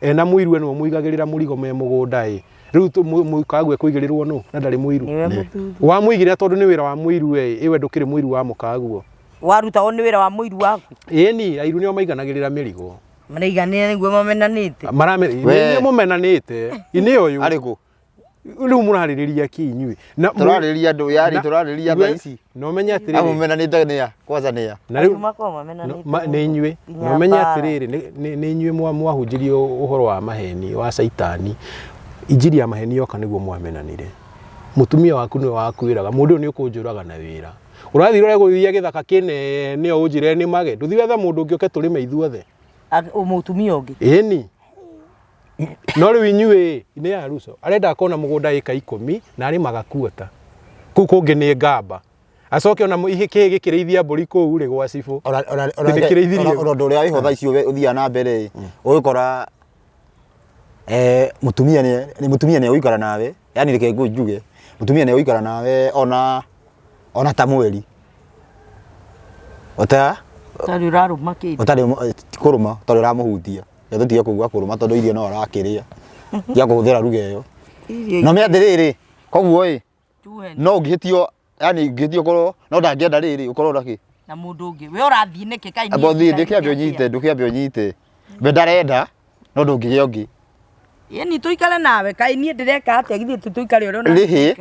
ena mũiru nĩwe mũigagĩrĩra mũrigo me mũgũnda ĩ rĩu mũkague kũigĩrĩrwo nũ na ndarĩ mũiru Nĩwe mũthuri. Wamũigĩrĩra tondũ nĩ wĩra wa mũiru ĩ ĩwe ndũkĩrĩ mũiru wa mũkaguo. Warutagwo nĩ wĩra wa mũiru waku? Ĩni airu nĩo maiganagĩrĩra mĩrigo. Maraiganĩra nĩguo mamenanĩte. We. Nĩ mũmenanĩte inĩ ũyũ Arĩ kũ? Rĩu mũrarĩrĩria kĩ inyuĩ? Na Tũrarĩrĩria andũ yarĩ tũrarĩrĩria thaa ici. Na ũmenye atĩrĩrĩ. Amũmenanĩte nĩ a? Kwanza nĩ a? Na rĩu Makoragwo mamenanĩte nĩ inyuĩ. nginya Na ũmenye mbara. atĩrĩrĩ nĩ inyuĩ mwahunjirio ũhoro wa maheni wa caitani. Injiri ya maheni yoka nĩguo mwamenanire. Mũtumia waku nĩwe wakwĩraga mũndũ ũyũ nĩ ũkũnjũraga na wĩra. Ũrathiĩ ũrĩa gũthiĩ gĩthaka kĩnene ũnjĩre nĩmage. Ndũthiĩ wethe mũndũ ũngĩ ũke tũrĩme ithuothe. Mũtumia ũngĩ? Ĩni. No rĩu inyuĩ nĩ ya Ruco arenda akona mũgũnda ĩka ikũmi na arĩmaga kuota. Kũu kũngĩ nĩ ngamba. Acoke ona kĩĩ gĩkĩrĩithia mbũri kũu rĩ gwa cibũ. Ona Nĩ kĩrĩithirie. ona ũndũ ũrĩa wĩho thaa ici ũthiaga na mbere ĩ, ũgĩkora mũtumia nĩ mũtumia nĩ egũikara nawe, yani reke njuge mũtumia nĩ egũikara nawe ona ona ta mweri. Ũta Ũtarĩ ũrarũma kĩndũ. Ũtarĩ ti kũrũma, ũtarĩ ũramũhutia. Reke tũtige kuga kũrũma tondũ irio no arakĩrĩa. Tiga kũhũthĩra ruga ĩyo. Irio No me atĩrĩrĩ, koguo ĩ, tuhe no ũngĩhĩtio, yani ũngĩhĩtio ũkorwo, no ndangĩenda rĩrĩ, ũkorwo na kĩ? Na mũndũ ũngĩ. We ũrathiĩ nĩkĩ kaĩ niĩ Amba ũthiĩ, ndikĩambe ndũkĩambe ũnyite, ndũkĩambe ũnyite. We ndarenda, no ndũngĩgĩa ũngĩ. Ĩni tũikare nawe kaĩ niĩ ndĩreka atĩa githĩ ti tũikare ũrĩa ona Rĩhĩ.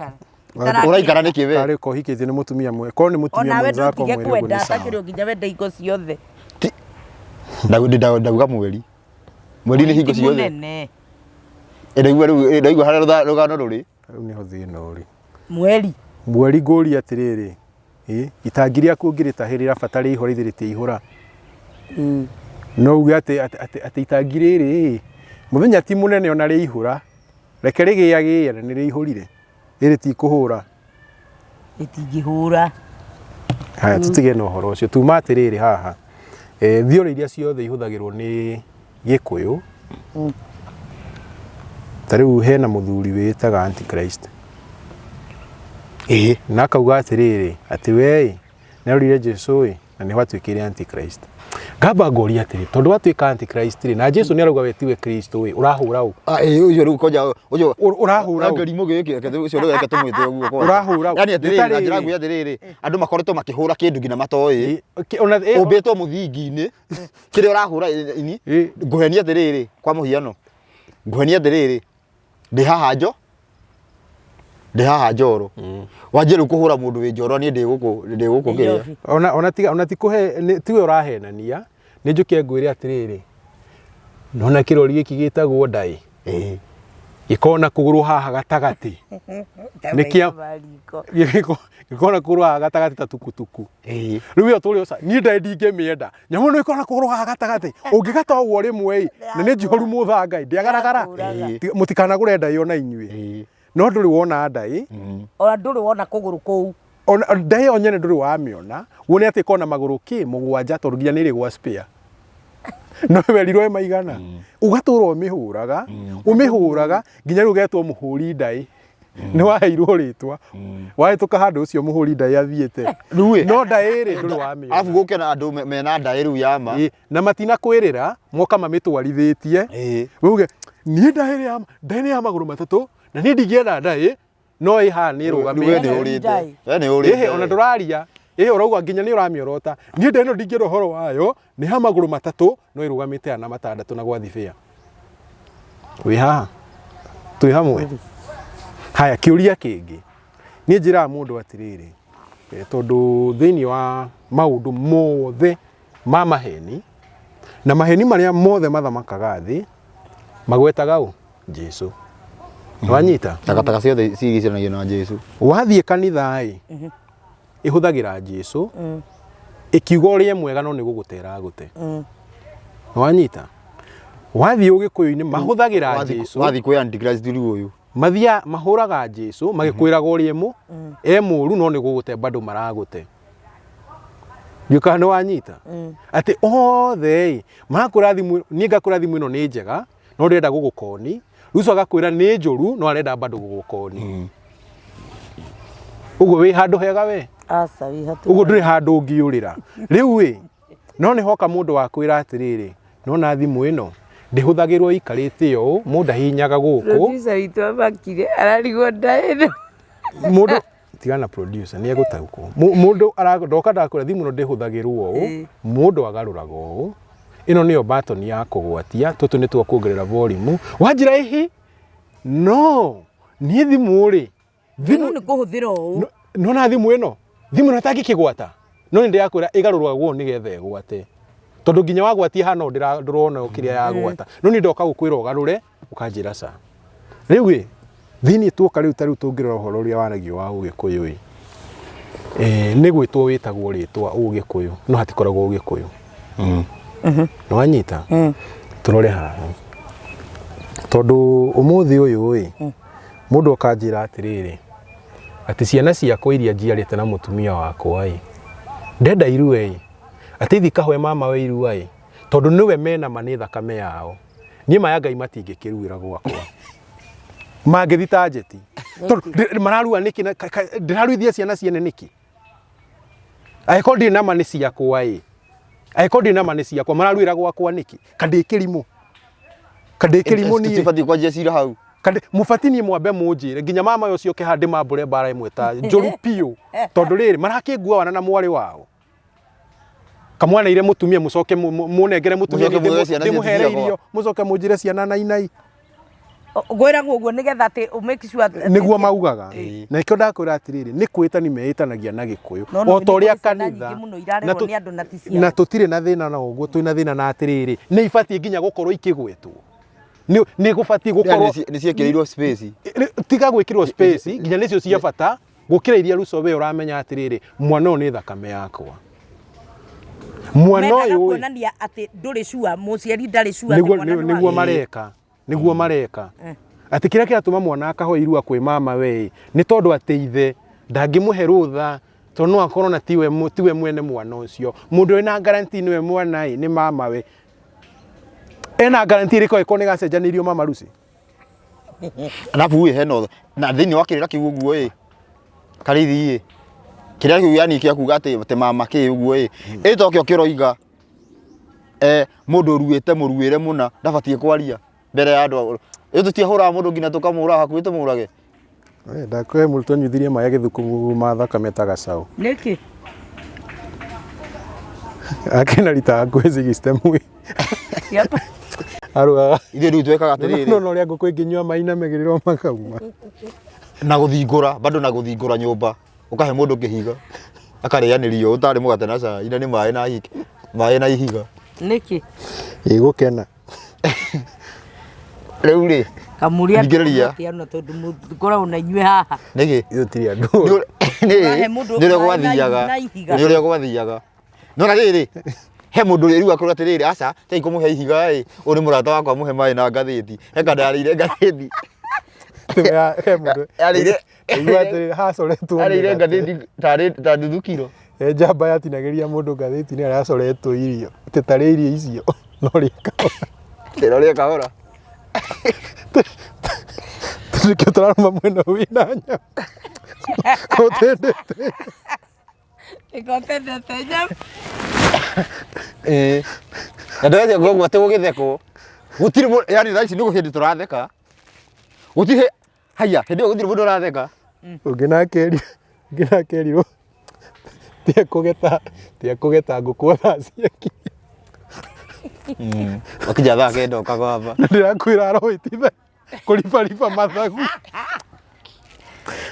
tũikara. Ũraikara nĩkĩ we? Tarĩ ko ũhikĩtie nĩ mũtumia mwe korwo nĩ mũtumia Onawe mwenzako ndũtige mwĩrĩ ũguo kwenda nĩ sawa. atakĩrĩ o nginya wende hingo ciothe. Ti- Ndauga mweri. Mweri nĩ hingo Ti ciothe. mũnene. Ndaigua rĩu ndaigua harĩa rũgano rũrĩ. Rĩu nĩho thĩna ũrĩ. Mweri. Mweri ngũria atĩrĩrĩ, ĩ, itangi rĩaku ũngĩrĩtahĩrĩra bata rĩihũra ithe rĩtiihũra. No uge atĩ atĩ atĩ atĩ itangi rĩrĩ ĩ, mũthenya ti mũnene ona rĩihũra, reke rĩgĩagĩe na nĩ rĩihũrire. Rĩrĩ tikũhũra. Rĩtingĩhũra. Haya tũtige na ũhoro ũcio tuma atĩrĩrĩ haha e, thioro iria ciothe ihũthagĩrwo nĩ gĩkũyũ ta rĩu hena mũthuri wĩtaga antichrist Ĩĩ. na akauga atĩrĩrĩ atĩ wee nĩarorire Jesu ĩ na nĩho atuĩkire antichrist ngamba ngoria atĩrĩ tondũ watuĩka antichrist rĩ na Jesu nĩarauga we tiwe Kristo ĩ ũrahũra ũ Ah, ĩĩ ũcio rĩu konja ũcio Ũrahũra ũ? Kĩrimũ gĩkĩ reke ũcio rĩu reke tũmwĩte ũguo kwanja. Ũrahũra ũ? Yani atĩrĩrĩ na Nĩ ta njĩra rĩrĩ. nguhĩ atĩrĩrĩ andũ makoretwo makĩhũra kĩndũ nginya matoĩ Ona ũmbĩtwo mũthingi-inĩ kĩrĩa ũrahũra ini Ĩ. ngũhenia atĩrĩrĩ kwa mũhiano ngũhenia atĩrĩrĩ ndĩ haha njo ndĩ haha njoro wanjie rĩu kũhũra mũndũ wĩ njoro niĩ ndĩ gũkũ ndĩ gũkũ kĩrĩa Nairobi. ona ona tiga ona ti kũhe nĩ- tiwe ũrahenania nĩ njũke ngwĩre atĩrĩrĩ nona kĩrori gĩkĩ gĩtagwo ndaĩ Ĩĩ. gĩkorwo na kũgũrũ haha gatagatĩ Nĩ kĩa- Mariko. gĩkorwo na kũgũrũ haha gatagatĩ ta tukutuku Ĩĩ. rĩu ĩyo tũrĩ ũca niĩ ndaĩ ndingĩmĩenda nyamũ ĩno ĩkorwo na kũgũrũ haha gatagatĩ ũngĩgata ũguo rĩmwe ĩ na nĩ njihoru mũthanga ĩ ndĩagaragara Ĩĩ. Mũtikanagũre ndaĩ ona inyuĩ Ĩĩ. no ndũrĩ wona ndaĩ Ona ndũrĩ wona kũgũrũ kũu. Ona ndaĩ ĩyo nyene ndũrĩ wamĩona wone atĩ ĩkorwo na magũrũ kĩ mũgwanja tondũ nginya nĩ ĩrĩ gwa spare no werirwo ĩ maigana ũgatũra ũmĩhũraga ũmĩhũraga nginya rĩu ũgetwo mũhũri ndaĩ nĩ waheirwo rĩtwa wahĩtũka handũ ũcio mũhũri ndaĩ athiĩte Rĩu ĩ. no ndaĩ rĩ ndũrĩ wamĩona Arabu gũke na andũ mena ndaĩ rĩu ya ma Ĩ, na matinakwĩrĩra moka mamĩtwarithĩtie Ĩ. uge niĩ ndaĩ nĩ ya ndaĩ nĩ ya magũrũ matatũ na niĩ ndingĩenda ndaĩ no ĩ haha nĩ Rĩu we ĩrũgamĩte nĩ ũrĩte Ndaĩ. we nĩ ũrĩte ĩhĩ ona ndũraria ĩhĩ ũrauga nginya nĩ ũramĩorota niĩ ndaĩ ĩno ndingĩenda ũhoro wayo nĩ ha magũrũ matatũ no ĩrũgamĩte haha na matandatũ na gwa thibĩa wĩ haha twĩ hamwe haya kĩũria kĩngĩ niĩ njĩraga mũndũ atĩrĩrĩ tondũ thĩinĩ wa maũndũ mothe ma maheni na maheni marĩa mothe mathamakaga thĩ magwetaga ũ Jesu wanyita Takataka ciothe cigicanagia na Jesu. Wathiĩ kanitha ĩ ĩhũthagĩra Jesu ĩkiuga ũrĩa mwega no nĩ gũgũtera gũte wanyita wathiĩ ũgĩkũyũ-inĩ mahũthagĩra Jesu Wathi kwĩ Antichrist rĩu ũyũ. Mathia mahũraga Jesu magĩkwĩraga ũrĩa mũ e mũru no nĩ gũgũte bado maragũte ndiũ kana nĩ wanyita atĩ othe ĩ marakwĩra thimũ niĩ ngakwĩra thimũ ĩno nĩ njega no ndĩrenda gũgũkoni rĩu ũcio agakwĩra nĩ njũru no arenda bado gũgũkoni ũguo wĩ handũ hega we Aca wĩ hakuhĩ. Ũguo ndũrĩ handũ ũngĩũrĩra rĩu ĩ no nĩ hoka mũndũ wa kwĩra atĩrĩrĩ nona thimũ ĩno ndĩhũthagĩrwo ĩikarĩte ũũ mũndũ ahihinyaga gũkũ Producer witũ amakire ararigwo ndaĩ ĩno. Mũndũ tigana producer nĩ egũtaũkwo mũndũ ndoka ndakwĩra thimũ ĩno ndĩhũthagĩrwo ũũ mũndũ agarũraga ũũ ĩno nĩyo button ya kũgwatia tũtũ nĩ twa kuongerera volume wanjĩra ĩhĩ no niĩ thimũ rĩ Thimũ nĩ kũhũthĩra ũũ. Nona thimũ ĩno thimũ ĩno ĩtangĩkĩgwata no nĩ ndĩrakwĩra ĩgarũragwo nĩgetha ĩgwate tondũ nginya wagwatia hana ndũrona kĩrĩa yagwata no niĩ ndoka gũkwĩra ũgarũre ũkanjĩra ca rĩu ĩ thĩinĩ tuoka rĩu ta rĩu tũngĩrora ũhoro ũrĩa waragio wa ũgĩkũyũ ĩ nĩ gwĩtwo wĩtagwo rĩtwa ũgĩkũyũ no hatikoragwo ũgĩkũyũ nĩ wanyita tũrore haha tondũ ũmũthĩ ũyũ ĩ mũndũ akanjĩra atĩrĩrĩ atĩ ciana ciakwa iria njiarĩte na mũtumia wakwa ĩ ndenda irue ĩ atĩ ithi kahoe mama we irua ĩ tondũ nĩwe mena ma nĩ thakame yao niĩ maya Ngai matingĩkĩruĩra gwakwa mangĩthi ta njeti tondũ mararua nĩkĩ na ndĩraruithia ciana ciene nĩkĩ angĩkorwo ndirĩ na ma nĩ ciakwa ĩ angĩkorwo ndirĩ na ma nĩ ciakwa mararuĩra gwakwa nĩkĩ kandĩ kĩrimũ kandĩ kĩrimũ niĩ Tũtibatiĩ kwanjia cira hau. Kandi mũbati niĩ mwambe mũnjĩre nginya mama ũcio oke haha ndĩmambũre mbara ĩmwe ta njũru biũ tondũ rĩrĩ marakĩngua wana na mwarĩ wao kamwana ire mũtumia mũcoke mũnengere mũtumia Mũcoke muoe ciana ndĩmũhere ciĩ ciakwa. irio mũcoke mũnjĩre ciana na inai Ngwĩragwo ũguo nĩgetha atĩ ũ make sure atĩ- Nĩguo maugaga, na nĩkĩo ndakwĩra atĩrĩrĩ, nĩ kwĩtani meĩtanagia na Gĩkũyũ. No, no, O ta nĩ ũrĩa kũrĩ ciana kanitha nyingĩ mũno irarerwo na tũ- nĩ andũ na ti ciao. Na tũtirĩ na thĩna na ũguo, twĩna thĩna na atĩrĩrĩ, nĩ ibatiĩ nginya gũkorwo ikĩgwetwo, nĩ gũbatiĩ gũkorwo Nĩ ciĩkĩrĩirwo space. Tiga gwĩkĩrwo space, nginya nĩcio cia bata gũkĩra iria ruco we ũramenya atĩrĩrĩ, mwana ũyũ nĩ thakame yakwa, mwana Mendaga ũyũ ĩ, kuonania atĩ ndũrĩ sure, mũciari ndarĩ sure atĩ nĩguo mwana nĩ nĩguo wake. Mareka nĩguo mareka atĩ kĩrĩa kĩratũma mwana akahoe irua kwĩ mama we nĩ tondũ atĩ ithe ndangĩmũhe rũtha, tondũ no akorwo na tiwe tiwe mwene mwana ũcio. Mũndũ wĩna guarantee nĩwe mwana ĩ nĩ mama we. Ena guarantee ĩrĩkũ angĩkorwo nĩ gacenjanĩirio mama Lucy? Alafu ĩ hena na thĩinĩ wa kĩrĩra kĩu ũguo ĩ Karĩithi ĩ kĩrĩa kĩu yani kĩa kuga atĩ mama kĩ ũguo ĩ ĩ tokĩo kĩroiga mũndũ ũruĩte mũruĩre mũna ndabatiĩ kwaria mbere ya andũ. Ĩ tũtiahũraga mũndũ nginya tũkamũraga hakuhĩ tũmũrage. Ndakwe mũrutwo anyuithirie maĩ agĩthukuma ma thakame ta gacaũ. Nĩkĩ? Akena rita hakuhĩ 60 mwe. Arugaga. Ithuĩ rĩu twekaga atĩrĩrĩ. No ũrĩa ngũkũ ĩngĩnyua maĩ na megĩrĩrwo makauma. Na gũthingũra bado na gũthingũra nyũmba ũkahe mũndũ kĩhiga akarĩanĩrio ũtarĩ mũgate na cai na nĩ maĩ na hiki maĩ na ihiga. Nĩkĩ? Ĩgũkena. Rĩu rĩ Kamũria Thingĩrĩria. Atĩa tondũ mũkoragwo na inyuĩ haha. Nĩkĩ? Ithuĩ tũtirĩ andũ. Nĩ Ũrahe mũndũ nĩ ũrĩa maĩ na gwathiaga na ihiga. Nĩ ũrĩa gwathiaga no na rĩrĩ he mũndũ rĩu akorwo atĩrĩrĩ, aca tigai kũmũhe ihiga ĩ, ũyũ nĩ mũrata wakwa, mũhe maĩ na ngathĩti. He kanda yarĩire ngathĩti. He mũndũ. Yarĩire Igua atĩrĩrĩ, hacoretwo yarĩire mĩgate. Ngathĩti tarĩ ta nuthu kiro. He njamba yatinagĩria mũndũ ngathĩti-inĩ harĩa hacoretwo irio. Atĩ tarĩ irio icio no rĩe kahora. Ĩro rĩe kahora. Nĩkĩo tũrarũma mwena wĩna nyama. Kũtendete. Ĩkotendete nyama. Ĩĩ. Na ndĩrecia koguo atĩ gũgĩthekwo gũtirĩ yani thaa ici nĩ hĩndĩ tũratheka, gũtirĩ haiya hĩndĩ ĩyo gũtirĩ mũndũ ũratheka. Ũngĩ nake ũngĩ nake erirwo tiekũgeta ngũkũ thaa ciakinya. Wakinya thaa 9 ũkagwamba. Na ndĩrakwĩra arohĩtitha kũribariba mathagu.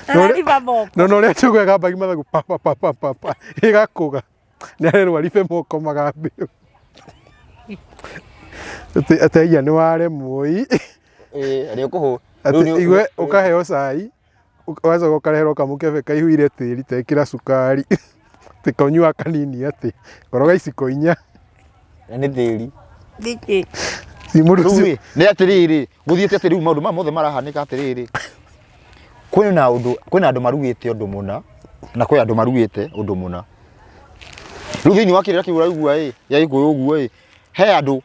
Arariba moko. No na ũrĩa njũgũ ĩgambagi mathagu pa pa pa pa pa pa ĩgakũga. Nĩ arerwo aribe moko magambio. Atĩ atĩ aiya nĩ waremwo ĩ. Ĩĩ arĩ ũkũhũ. Atĩ igwe ũkaheo cai ũgacoka ũkareherwo kamũkebe kaihũire tĩri tekĩra cukari. Atĩ kanyua kanini atĩ koroga iciko 4. Na nĩ tĩri. Nĩkĩ? Si mũndũ Rĩu ũcio ĩ, nĩ atĩrĩrĩ gũthiĩte atĩ rĩu maũndũ maya mothe marahanĩka atĩrĩrĩ, kwĩna ũndũ kwĩna andũ maruĩte ũndũ mũna na kwĩ andũ maruĩte ũndũ mũna. Rĩu thĩinĩ wa kĩrĩra kĩu ũraigua ĩ gĩa Gĩkũyũ ũguo ĩ, he andũ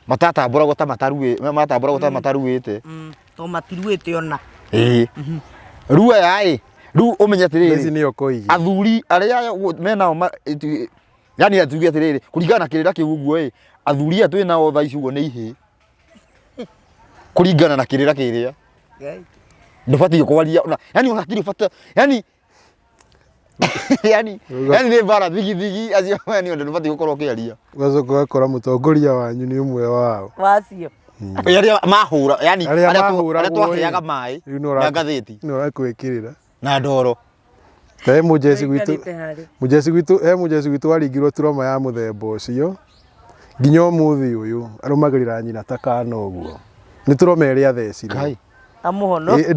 matatambũragwo ta mataruĩ matambũragwo ta mataruĩte. To matiruĩte ona. Ĩĩ rĩu aya ĩ, rĩu ũmenye thaa ici atĩrĩrĩ, nĩyo koigi. Athuri arĩa menao yani atuge atĩrĩrĩ, kũringana na kĩrĩra kĩu ũguo ĩ, athuri aya twĩ nao thaa ici ũguo nĩ ihĩĩ kũringana na kĩrĩra kĩrĩa ndũbatiĩ kwaria ona yani ona hatirĩ bata yani yani yani nĩ mbara thigithigi acio yani ona ndũbatiĩ gũkorwo ũkĩaria. Ũgacoka ũgakora mũtongoria wanyu nĩ ũmwe wao. Wacio. Arĩa mahũra yani Arĩa arĩa mahũragwo arĩa twaheaga ĩ, maĩ rĩu nĩ na ngathĩti nĩ ũrakwĩkĩrĩra. Na ndoro. He mũjeci gwitũ Ũikarĩte harĩa. Mũjeci gwitũ he mũjeci gwitũ waringirwo turoma ya mũthemba ũcio nginya ũmũthĩ ũyũ arũmagĩrĩra nyina ta kana ũguo nĩ turoma ĩrĩa athecirwo. Kai. Amũhono. Ĩ,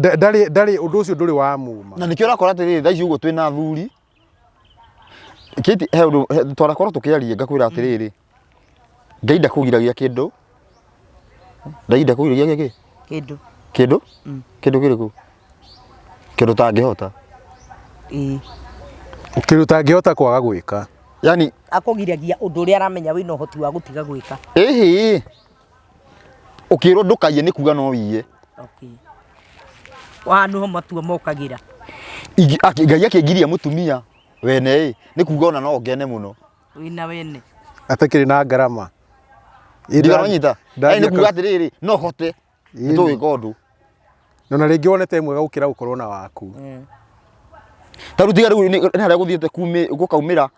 ndarĩ ũndũ ũcio ndũrĩ wamuma. Na nĩkĩo ũrakora atĩrĩrĩ, thaa ici ũguo twĩna athuri kĩti he ũndũ twanakorwo tũkĩaria ngakwĩra atĩrĩrĩ, Ngai ndakũgiragia kĩndũ, Ngai ndakũgiragia kĩ? Kĩndũ. Kĩndũ kĩndũ kĩrĩkũ? Kĩndũ ũtangĩhota. Ĩĩ. Kĩndũ ũtangĩhota kwaga gwĩka. Yani Akũgiragia ũndũ ũrĩa aramenya wĩna ũhoti wa gũtiga gwĩka. Ĩhĩ, ũkĩrwo ndũkaiye nĩ kuga no wiye. Okay. Haha nĩho matua mokagĩra. Ngai akĩngiria mũtumia wene ĩ, nĩ kuga ona no ngene mũno. Wĩna wene. Atakĩrĩ na ngarama. Ndiranyita. Yani nĩ kuga atĩrĩrĩ, no hote nĩ tũgwĩka ũndũ. Na rĩngĩ wonete mwega gũkĩra gũkorwo na waku. Ta rĩu tiga rĩu nĩ harĩa gũthiĩte gũkaumĩra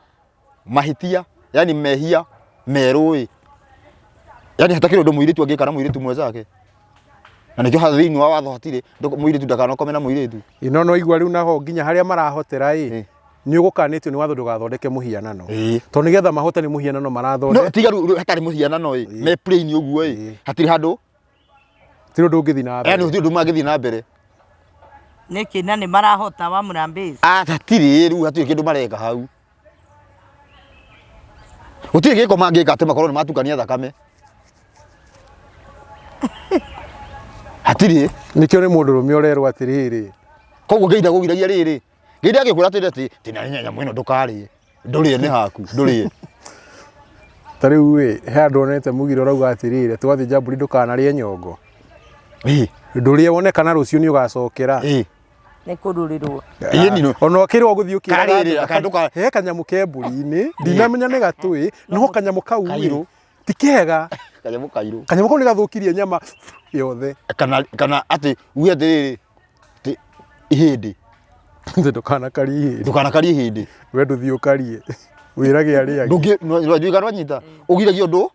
mahĩtia, yani mehia merũ ĩ, yani hatakĩrĩ ũndũ mũirĩtu angĩka na mũirĩtu mwenzake. Na nĩkĩo haha thĩinĩ wa watho hatirĩ mũirĩtu ndakanakome na mũirĩtu. Ĩ, no igua rĩu naho nginya harĩa marahotera ĩ, nĩ ũgũkanĩtio nĩ watho ndũgathondeke mũhianano. Tondũ nĩgetha mahote nĩ mũhianano No marathondeka. tiga rĩu hatarĩ mũhianano ĩ, me plain ũguo ĩ, hatirĩ handũ, Ti ũndũ ũngĩthiĩ na yani mbere. gũtirĩ ũndũ mangĩthiĩ na mbere. Nĩkĩ na nĩ marahota wa Mũrambĩzi? Ah, hatirĩ rĩu hatirĩ kĩndũ mareka hau. Gũtirĩ gĩko mangĩka atĩ makorwo nĩ matukania thakame. Hatirĩ. Nĩkĩo nĩ mũndũrũme ũrerwo atĩrĩrĩ. Koguo Ngai ndagũgiragia rĩrĩ. Ngai ndangĩkwĩra atĩrĩ atĩ atĩ na nyamũ ĩno ndũkarĩe. Ndũrĩe nĩ haku, ndũrĩe. Ta rĩu ĩ, he andũ onete mũgiro ũrauga atĩrĩrĩ, atĩ wathĩnja mbũri ndũkanarĩe nyongo. Ndũrĩe wone kana rũciũ nĩ ũgacokera. Nĩ kũrũrĩrwo. Ĩĩ ni no. Ona ũkĩrwo gũthiĩ ũkĩraga Kana rĩrĩ, andũ, kandũ ka- he kanyamũ ke mbũri-inĩ, ndinamenya nĩ gatũĩ, no kanyamũ kau ĩ, Kairũ. ti kega. Kanyamũ kairũ. Kanyamũ kau nĩ gathũkirie nyama yothe. Kana atĩ uge atĩrĩrĩ, atĩ ihĩndĩ. Atĩ ndũkanakarie ihĩndĩ. Ndũkanakarie ihĩndĩ. We ndũthiĩ ũkarie. Wĩrage arĩa angĩ. Ndũngĩ, ndũngĩ rwanyita. Ũgiragia ũndũ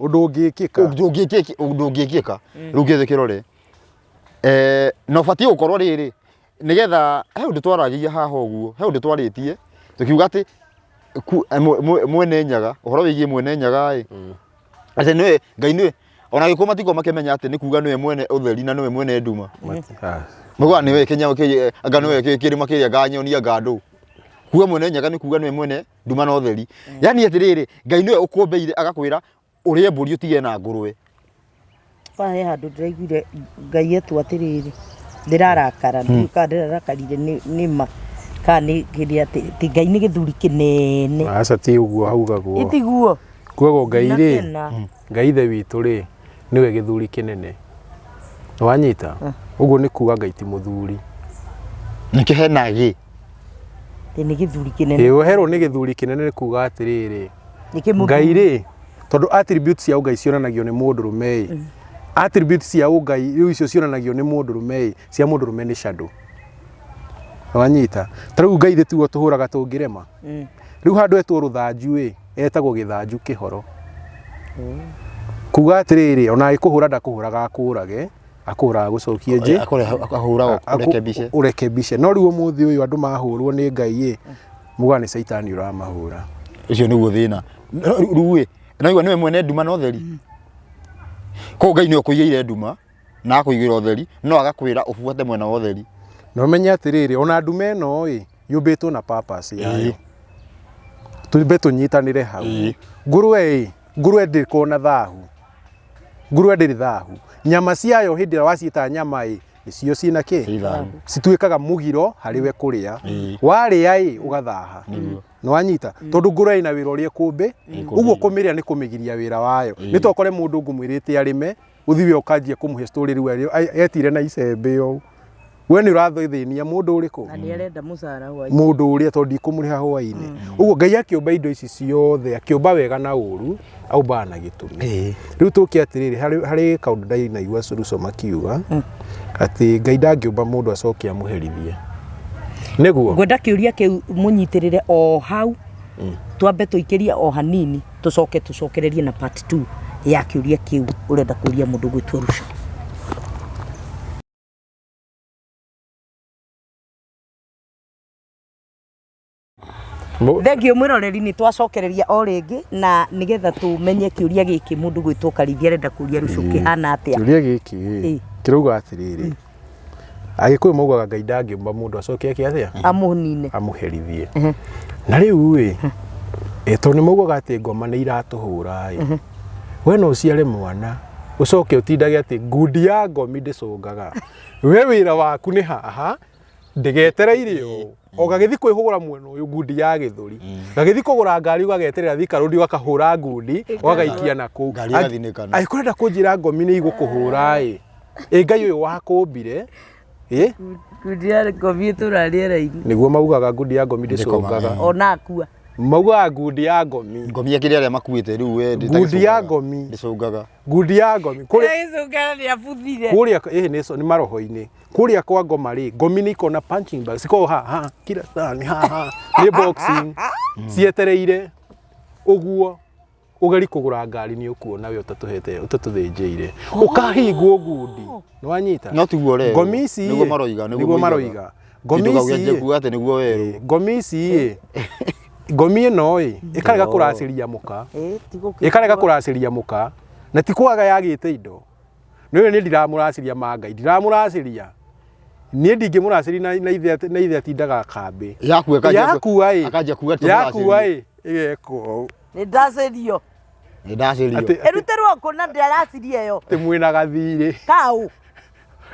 Ũndũ ũngĩkĩka. Ũndũ ũngĩkĩka, ũndũ ũngĩkĩka. Rĩu gĩthĩ kĩrore. Na ũbatiĩ gũkorwo rĩrĩ, nĩgetha he ũndũ twaragia haha ũguo, he ũndũ twarĩtie, tũkiuga atĩ mwene Nyaga, ũhoro wĩgiĩ mwene Nyaga ĩ, atĩ nĩwe, Ngai nĩwe, ona Agĩkũyũ matigwo makĩmenya atĩ nĩ kuga nĩwe mwene ũtheri na nĩwe mwene nduma. Maugaga nĩwe kĩnyamũ kĩrĩa, anga nĩwe kĩrĩma kĩrĩa, anga nyoni, anga ndũ. Kuga mwene Nyaga nĩ kuga nĩwe mwene nduma na ũtheri. Yani atĩrĩrĩ, Ngai nĩwe ũkũmbĩire agakwĩra ũrĩe mbũri ũtige na ngũrwe. Kwa he handũ ndĩraiguire Ngai etwo atĩrĩrĩ, ndĩrarakara, ndiũĩ kana ndĩrarakarire nĩ ma kana nĩ kĩrĩa atĩ Ngai nĩ gĩthuri kĩnene. Aca ti ũguo haugagwo. Itiguo. Kuogwo Ngai rĩ, Ndinakena. Ngai ithe witũ rĩ, nĩwe gĩthuri kĩnene. Wanyita? Ũguo nĩ kuga Ngai ti mũthuri. Nĩkĩo hena gĩ. Atĩ nĩ gĩthuri kĩnene. Ĩĩ ũherwo nĩ gĩthuri kĩnene nĩ kuga atĩrĩrĩ, Nĩ kĩmũthuri. Ngai rĩ, tondũ attributes cia ũngai cionanagio nĩ mũndũrũme ĩ. Attributes cia ũngai rĩu icio cionanagio nĩ mũndũrũme ĩ, cia mũndũrũme nĩ shadow. Wanyita? Ta rĩu Ngai ithe tiguo tũhũraga tũngĩrema. Rĩu handũ etwo rũthanju ĩ, etagwo gĩthanju kĩhoro. Kuga atĩrĩrĩ, ona agĩkũhũra ndakũhũraga akũrage, akũhũraga agũcokie njĩ. Akũhũraga ũrekebishe. Ũrekebishe. No rĩu ũmũthĩ ũyũ andũ mahũrwo nĩ Ngai ĩ, mugaga nĩ caitani ũramahũra. Ũcio nĩguo thĩna. Rĩu ĩ, naigua nĩwe mwene nduma na ũtheri. Koguo Ngai nĩwe ũkũigĩire nduma na akũigĩra ũtheri, no agakwĩra ũbuate mwena wa ũtheri. Na ũmenye atĩrĩrĩ, ona nduma ĩno ĩ, yũmbĩtwo na purpose yayo. Tumbe tũnyitanĩre hau. Ngũrwe ĩ, ngũrwe ndĩkoragwo na thahu. Ngũrwe ndĩrĩ thahu. Nyama ciayo hĩndĩ ĩrĩa waciĩta nyama ĩ, nĩcio ciĩna kĩ? Ciĩ thahu. Cituĩkaga mũgiro harĩ we kũrĩa. Warĩa ĩ, ũgathaha. Nĩwanyita? Tondũ ngũrwe ĩna wĩra ũrĩa ĩkũmbĩ, ũguo kũmĩrĩa nĩ kũmĩgiria wĩra wayo. Nĩ ta ũkore mũndũ ngũmwĩrĩte arĩme, ũthiĩ we ũkanjia kũmũhe story rĩu etire na icembe ũũ. We nĩ ũrathĩnia mũndũ ũrĩkũ? Na nĩ arenda mũcara hwaĩ. Mũndũ ũrĩa tondũ ndikũmũrĩha hwaĩ-inĩ. Ũguo Ngai akĩũmba indo ici ciothe, akĩũmba wega na ũru, aumbaga na gĩtũmi. Rĩu tũke atĩrĩrĩ, harĩ kaũndũ ndainaigua Suluso makiuga, atĩ Ngai ndangĩũmba mũndũ acoke amũherithie. Nĩguo? Ngwenda kĩũria kĩu mũnyitĩrĩre o hau, twambe tũikĩrie o hanini, tũcoke tũcokererie na part 2 ya kĩũria kĩu ũrenda kũria mũndũ ũgwĩtwo Ruco. Thengiũ mwĩroreri, nĩ twacokereria o rĩngĩ na nĩgetha tũmenye kĩũria gĩkĩ mũndũ gwĩtwo Karithia arenda kũria Ruco kĩhana atĩa. Kĩũria gĩkĩ kĩrauga atĩrĩrĩ, Agĩkũyũ maugaga Ngai ndangĩũmba mũndũ acoke eke atĩa? Amũnine. Amũherithie. Na rĩu ĩ, tondũ nĩ maugaga atĩ ngoma nĩ iratũhũra ĩ, we no ũciare mwana ũcoke ũtindage atĩ ngundi ya ngomi ndĩcũngaga. We wĩra waku nĩ haha ndĩgetereire ũũ o gagĩthi kwĩhũgũra mwena ũyũ ngundi ya gĩthũri, gagĩthi kũgũra ngari ũgageterera Thika Road ũgakahũra ngundi ũgagaikia na kũu. Ngari ĩgathinĩkana. Angĩkorwo ũrenda kũnjĩra ngomi nĩ igũkũhũra ĩ, ĩ Ngai ũyũ wakũmbire ĩ? Ngundi ya ngomi ĩtũraga rĩera-inĩ. Nĩguo maugaga ngundi ya ngomi ndĩcũngaga. Ona akua. Maugaga ngundi ya ngomi. Ngomi ya kĩrĩa arĩa makuĩte rĩu we ndĩtagĩcũngaga. Ngundi ya ngomi. Ndĩcũngaga. Ngundi ya ngomi. Kũrĩa Ĩgĩcũngaga nĩ abuthire. Kũrĩa ĩhĩ nĩ maroho-inĩ. Kũrĩa kwa ngoma rĩ, ngomi nĩ ikona punching bag. Cikoragwo ha ha kila saa ni ha ha. Nĩ boxing. Cietereire ũguo. Ũgeri kũgũra ngari nĩ ũkuona we ũtatũhete ũtatũthĩnjĩire. Ũkahingwo ngundi. Nĩ wanyita? No tiguo ũrerwo. Ngomi ici Nĩguo maroiga, nĩguo nĩguo moigaga. maroiga. Ngomi Ndũkauge ici kuga atĩ nĩguo werwo. Ngomi ici ĩ ngomi ĩno ĩ ĩkarega kũracĩria mũka. Ĩ, ti gũkĩigua. Ĩkarega kũracĩria mũka na ti kwaga yagĩte indo. Nĩ niĩ ndiramũracĩria ma Ngai ndiramũracĩria. Niĩ ndingĩmũracĩria na ithe na ithe atindaga kambĩ. Yakua ĩkanjia Yakua ĩ akanjia kuga yakua ĩ ĩgekwo ũũ. Nĩ ndacĩrio. Nĩ ndacĩrio. Ĩrutĩrwo kũ na ndĩracirie ĩyo. Atĩ mwĩna gathirĩ. Kaũ.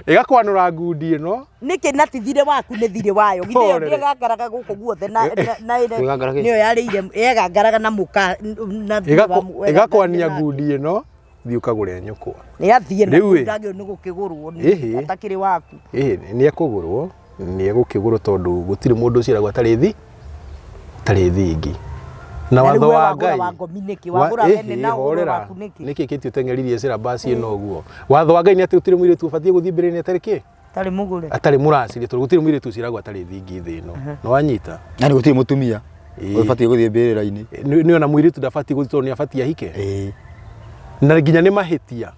Ĩgakwanũra ngundi ĩno. Nĩkĩ na ti thirĩ waku nĩ thirĩ wayo. Githĩ ĩyo Horere. ndĩgangaraga gũkũ guothe na na Ĩgangara kĩ? nĩyo yarĩire yegangaraga na mũka na thirĩ wa Ĩgakwania ngundi ĩno thiĩ ũkagũre nyũkwa. Nĩ athiĩ na Rĩu ĩ. ndagĩrĩirwo nĩ gũkĩgũrwo nĩ Ĩhĩ. atakĩrĩ waku. Ĩhĩ nĩ ekũgũrwo nĩ egũkĩgũrwo tondũ gũtirĩ mũndũ ũciaragwo atarĩ thi atarĩ thingi. Na Na watho rĩu we wa wagũra Ngai wa ngomi nĩkĩ? Wa- Wagũra wene ĩhĩ, na ũgũre horera. waku nĩkĩ? Nĩkĩ kĩti ũteng'eririe syllabus ĩno ũguo? Watho wa Ngai nĩ atĩ gũtirĩ mũirĩtu ũbatiĩ gũthiĩ mbere-inĩ atarĩ kĩ? Atarĩ mũgũre. Atarĩ mũracĩrie tondũ gũtirĩ mũirĩtu ũciaragwo atarĩ thingi thĩ ĩno. Nĩ wanyita? Yani gũtirĩ mũtumia Ĩĩ. ũbatiĩ gũthiĩ mbĩrĩra-inĩ. Nĩ ona mũirĩtu ndabatiĩ gũthiĩ tondũ nĩ abatiĩ ahike. Ĩĩ. Na nginya nĩ mahĩtia.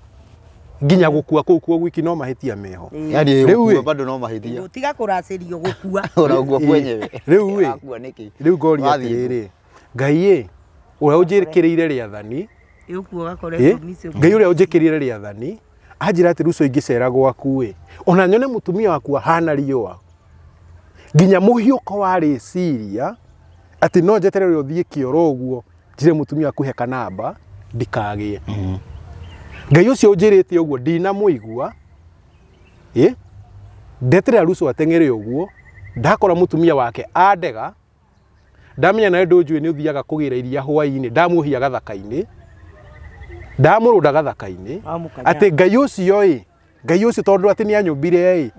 Nginya gũkua kũu kuo gwiki no mahĩtia meho. Yani Rĩu gũkua ĩ. bado no mahĩtia. Tiga kũracĩrio gũkua. Ona gũkua kwenyewe. Rĩu ĩ. Wakua nĩkĩ? Rĩu ngoria Wathiĩ kũ? atĩrĩrĩ, Ngai ĩ, ũrĩa ũnjĩkĩrĩire rĩathani, Ĩũkua ũgakora ĩ, ngomi icio. Ngai ũrĩa ũnjĩkĩrĩire rĩathani, anjĩra atĩ Ruco ingĩcera gwaku ĩ, ona nyone mũtumia waku ahana riũa, nginya mũhiũko wa rĩciria atĩ no njeterere ũthiĩ kĩoro ũguo njĩre mũtumia waku he kanamba ndikagĩe. Ngai ũcio ũnjĩrĩte ũguo ndinamũigua, ĩ, ndeterera Ruco ateng'ere ũguo, ndakora mũtumia wake andega, ndamenya nawe ndũnjũĩ nĩ ũthiaga kũgĩra iria hwaĩ-inĩ, ndamuohia gathaka-inĩ, ndamũrũnda gathaka-inĩ, Wamũkanya. atĩ Ngai ũcio ĩ, Ngai ũcio tondũ atĩ nĩ anyũmbire ĩ,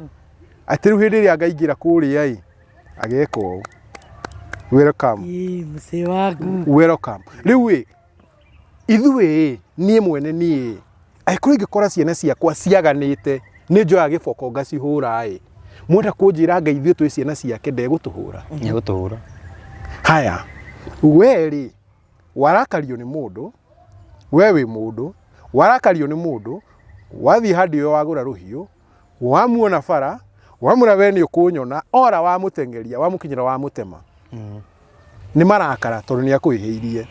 atĩ rĩu hĩndĩ ĩrĩa ngaingĩra kũrĩa ĩ, ageka ũũ. Welcome. Ĩ, mũciĩ waku. Welcome. Rĩu ĩ, ithuĩ ĩ, niĩ mwene niĩ ĩ, angĩkorwo ingĩkora ciana ciakwa ciaganĩte nĩ njoyaga gĩboko ngacihũra ĩ, mwenda kũnjĩra Ngai ithuĩ twĩ ciana ciake ndegũtũhũra? Nĩegũtũhũra. Haya, we rĩ, warakario nĩ mũndũ, we wĩ mũndũ, warakario nĩ mũndũ, wathiĩ handũ ĩyo wagũra rũhiũ, wamuona bara, wamwĩra we nĩ ũkũnyona, ora wamũteng'eria, wamũkinyĩra wamũtema. Nĩ marakara tondũ nĩ akwĩhĩirie.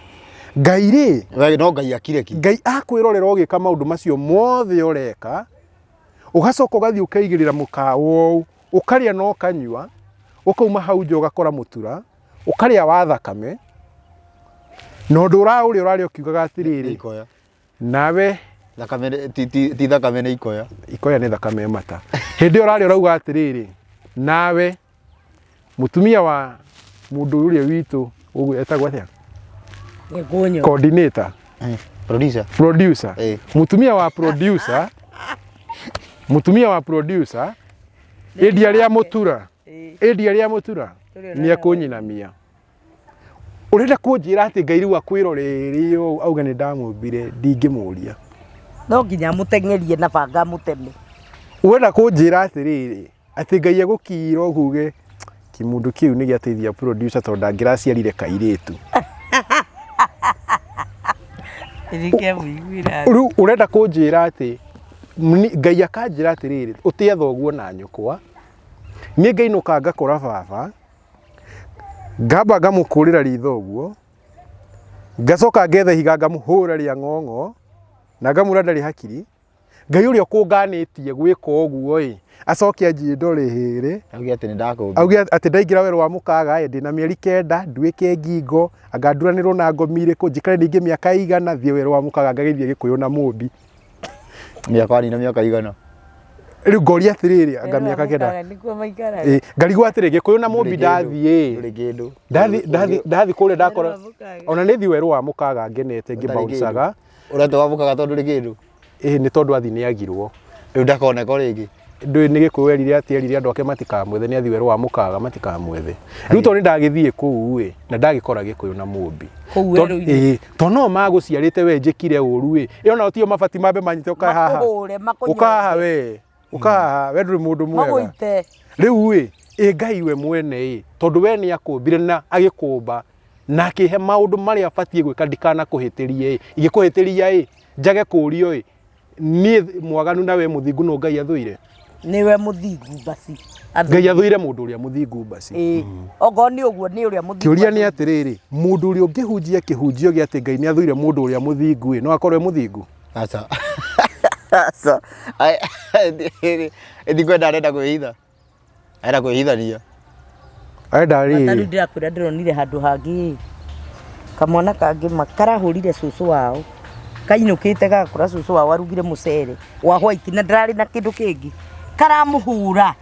Ngai rĩ, We no Ngai akire ki. Ngai akwĩrorera ũgĩka maũndũ macio mothe ũreka, ũgacoka ũgathiĩ ũkaigĩrĩra mũkawa ũũ, ũkarĩa na ũkanyua, ũkauma hau nja ũgakora mũtura, ũkarĩa wa thakame, na ũndũ ũraũrĩa ũrarĩa ũkiugaga Nĩ atĩrĩrĩ, ikoya. nawe Thakame nĩ- ti ti ti thakame nĩ ikoya. ikoya nĩ thakame mata. Hĩndĩ ĩyo ũrarĩa ũrauga atĩrĩrĩ, nawe mũtumia wa mũndũ ũrĩa witũ ũguo etagwo atĩa? Gĩkũnyo. Coordinator. Producer. Producer. Eh. Mũtumia wa producer, mũtumia wa producer, endia rĩa mũtura, endia rĩa mũtura nĩ ekũnyinamia. Ũrenda kũnjĩra atĩ Ngai rĩu akwĩroreire ũũ auge nĩ ndamũmbire ndingĩmũria. No nginya amũteng'erie na banga amũteme. Ũrenda kũnjĩra atĩrĩrĩ, atĩ Ngai egũkira ũguo uge kĩmũndũ kĩu nĩ gĩateithia producer tondũ ndangĩraciarire kairĩtu. Rĩu ũrenda kũnjĩra atĩ Ngai akanjĩra atĩrĩrĩ, ũtĩe thoguo na nyũkwa, niĩ ngainũka ngakora baba, ngamba ngamũkũrĩra ritho ũguo, ngacoka ngetha ihiga ngamũhũra rĩa ng'ong'o, na ngamwĩra ndarĩ hakiri, Ngai ũrĩa ũkũnganĩtie gwĩka ũguo ĩ, acoke anjie ndore hĩrĩ, Auge atĩ nĩ ndakũmbire. Auge atĩ ndaingĩra werũ wa mũkaga ĩ, ndĩna mĩeri kenda, nduĩke ngingo, anga nduranĩrwo na ngomi irĩkũ, njikare ningĩ mĩaka ĩigana, thiĩ werũ wa mũkaga ngageithie Gĩkũyũ na Mũmbi. Mĩaka wanina mĩaka igana. Rĩu ngoria atĩrĩrĩ, anga mĩaka kenda. Nĩkuo maikaraga. Ĩ, ngarigwo atĩrĩ, Gĩkũyũ na Mũmbi Ndũrĩ kĩndũ. ndathiĩ Ndũrĩ kĩndũ. Ndathi kũrĩa ndakora Werũ wa mũkaga. ona nĩ thiĩ werũ wa mũkaga ngenete Ũtarĩ ngĩbouncaga. kĩndũ. Ũreta wa mũkaga tondũ ndũrĩ kĩndũ. Ĩĩ nĩ tondũ athi nĩ agirwo. Rĩu ndakoneka o rĩngĩ. Ndũĩ nĩ Gĩkũyũ erire atĩ erire andũ ake matikamwethe nĩ athi werũ wa mũkaga matikamwethe. Rĩu tondũ nĩ ndagĩthiĩ kũu ĩ na ndagĩkora Gĩkũyũ na Mũmbi. Kũu werũ-inĩ. Ĩĩ tondũ no magũciarĩte we njĩkire ũru ĩ. Ĩyo nao tio mabati mambe manyite ũkae haha. Makũhũre, makũnyonge. Ũka haha we. Ũka haha we ndũrĩ mũndũ mwega. Magũite. Rĩu ĩ ĩ Ngai we mwene ĩ tondũ we nĩ akũmbire na agĩkũmba Na akĩhe maũndũ marĩa batiĩ gwĩka ndikanakũhĩtĩrie ĩ. Ingĩkũhĩtĩria ĩ, njage kũũrio ĩ, niĩ mwaganu na we mũthingu no Ngai athũire? Nĩwe mũthingu basi. Ngai athũire mũndũ ũrĩa mũthingu basi. Ĩĩ. Okorwo nĩ ũguo nĩ ũrĩa mũthingu. Kĩũria nĩ atĩrĩrĩ, mũndũ ũrĩa ũngĩhunjia kĩhunjio gĩa atĩ Ngai nĩ athũire mũndũ ũrĩa mũthingu ĩ, no akorwo e mũthingu? Aca. Aca. Ndikwenda arenda kwĩhitha. Arenda kwĩhithania. Arenda Ta rĩu rĩrĩ, ndĩrakwĩra ndĩronire handũ hangĩ kamwana kangĩ ma karahũrire cũcũ wao kainũkĩte gagakora cũcũ wao arugire mũcere wa white na ndararĩ na kĩndũ kĩngĩ karamũhũra